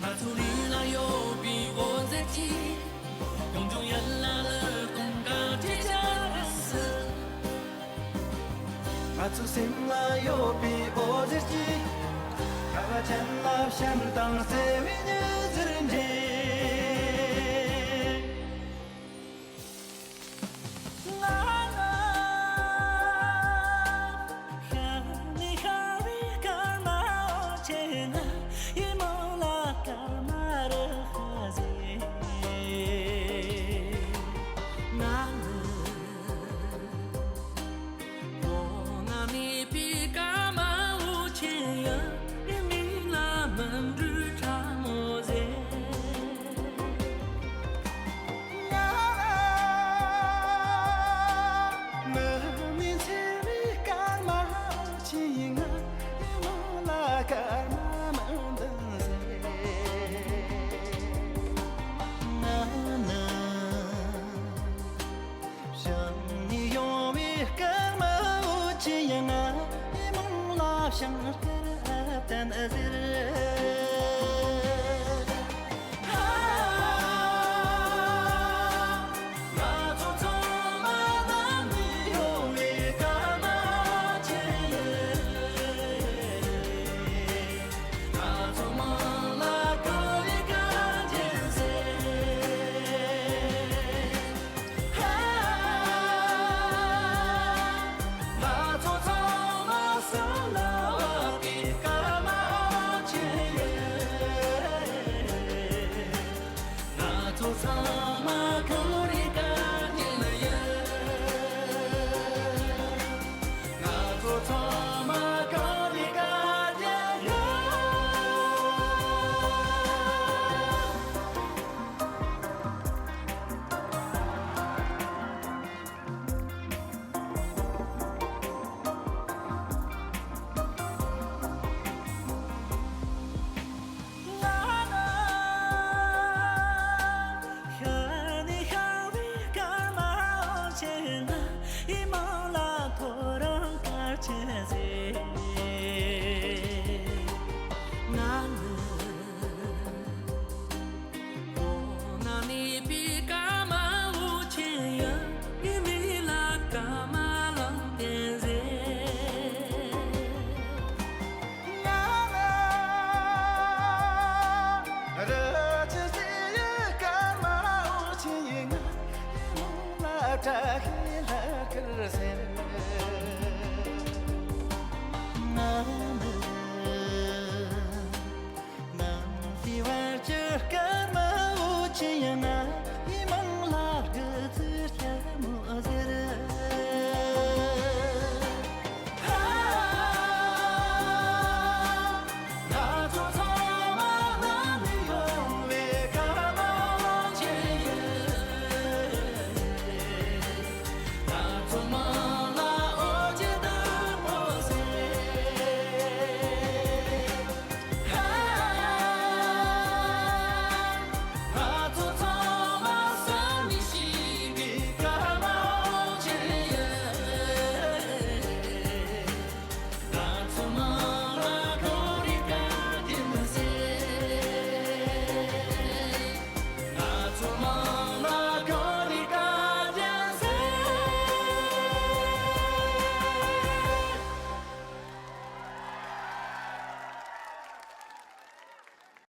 ང་ཚོ་རི་ལ་ཡོད་པའི་འོད་ཟེར་གྱིས། ཡང་ཡང་ཡར་ལ་ལར་གཏོང་ག་ཁྲིད་བྱ་ར་སི། ང་ཚོ་སེམས་ལ་ཡོད་པའི་འོད་ཟེར་གྱིས། ཁ་བ་ཅན་ལ་བྱམས་དང་བརྩེ་བའི་མྱུར་མཛད་འདྲེན། ང་ལ་ཤར་ནས་ཤར་བའི་སྐར་མ་འོད་ཆེན་ང་། ཡིད་སྨོན་ལ་སྐར་མ་རུ་ཧ་ཟེར། ང་ལ་གོང་ན་མེད་པའི་སྐར་མ་འོད་ཆེན་ཡིན། མིག་ལ་མི་འབྲུ་ཕྲ་མོ་ཟེར། ང་མི་མེད་འཚེར་བའི་སྐར་མ་འོད་ཆེན་ཡིན། ང་ཡིད་སྨོན་ལ་སྐར་མ་མི་འདུན་ཟེར། ང་ནི་བྱང་ནས་ཡོང་བའི་སྐར་མ་འོད་ཆེན་ཡིན། ང་ཡིད་སྨོན་ལ་བྱང་སྐར་ཨ་བསྟན་ཟེར། ང་ཚོ་ཚང་མ་ནང་ནས་ཡོང་བའི་སྐར་མ་འོད་ཆེན་ཡིན། ང་ཚོ་མི་ལ་གངས་རིའི་སྐར་ཆེན་ཟེར། ང་ཚོ་ཚང་མ་སེམས་ལ་བབས་པའི་སྐར་མ་འོད་ཆེན་ཡིན། ང་ཚོ་ཚང་མ་གངས་རིའི་སྐར་ཆེན་ཡིན། ང་ཚོ་ཚང་མ་གངས་རིའི་སྐར་ཆེན་ཡིན། ང་ནི་ཤར་ནས་ཤར་བའི་སྐར་མ་འོད་ཆེན་ང་། ཡིད་སྨོན་ལ་ཐོ་རངས་སྐར་ཆེན་ཟེར། ང་ནི་གོང་ན་གནས་པའི་སྐར་མ་འོད་ཆེན་ཡིན། ངའི་མིག་ལ་སྐར་མ་ལམ་སྟོན་ཟེར། ང་ལ་རི་ཆུ་ཟེར་ཡི་སྐར་མ་འོད་ཆེན་ཡིན། ང་ཡིད་སྨོན་ལ་བཀྲ་ཤིས་ལྷ་སྐར་ཟེར།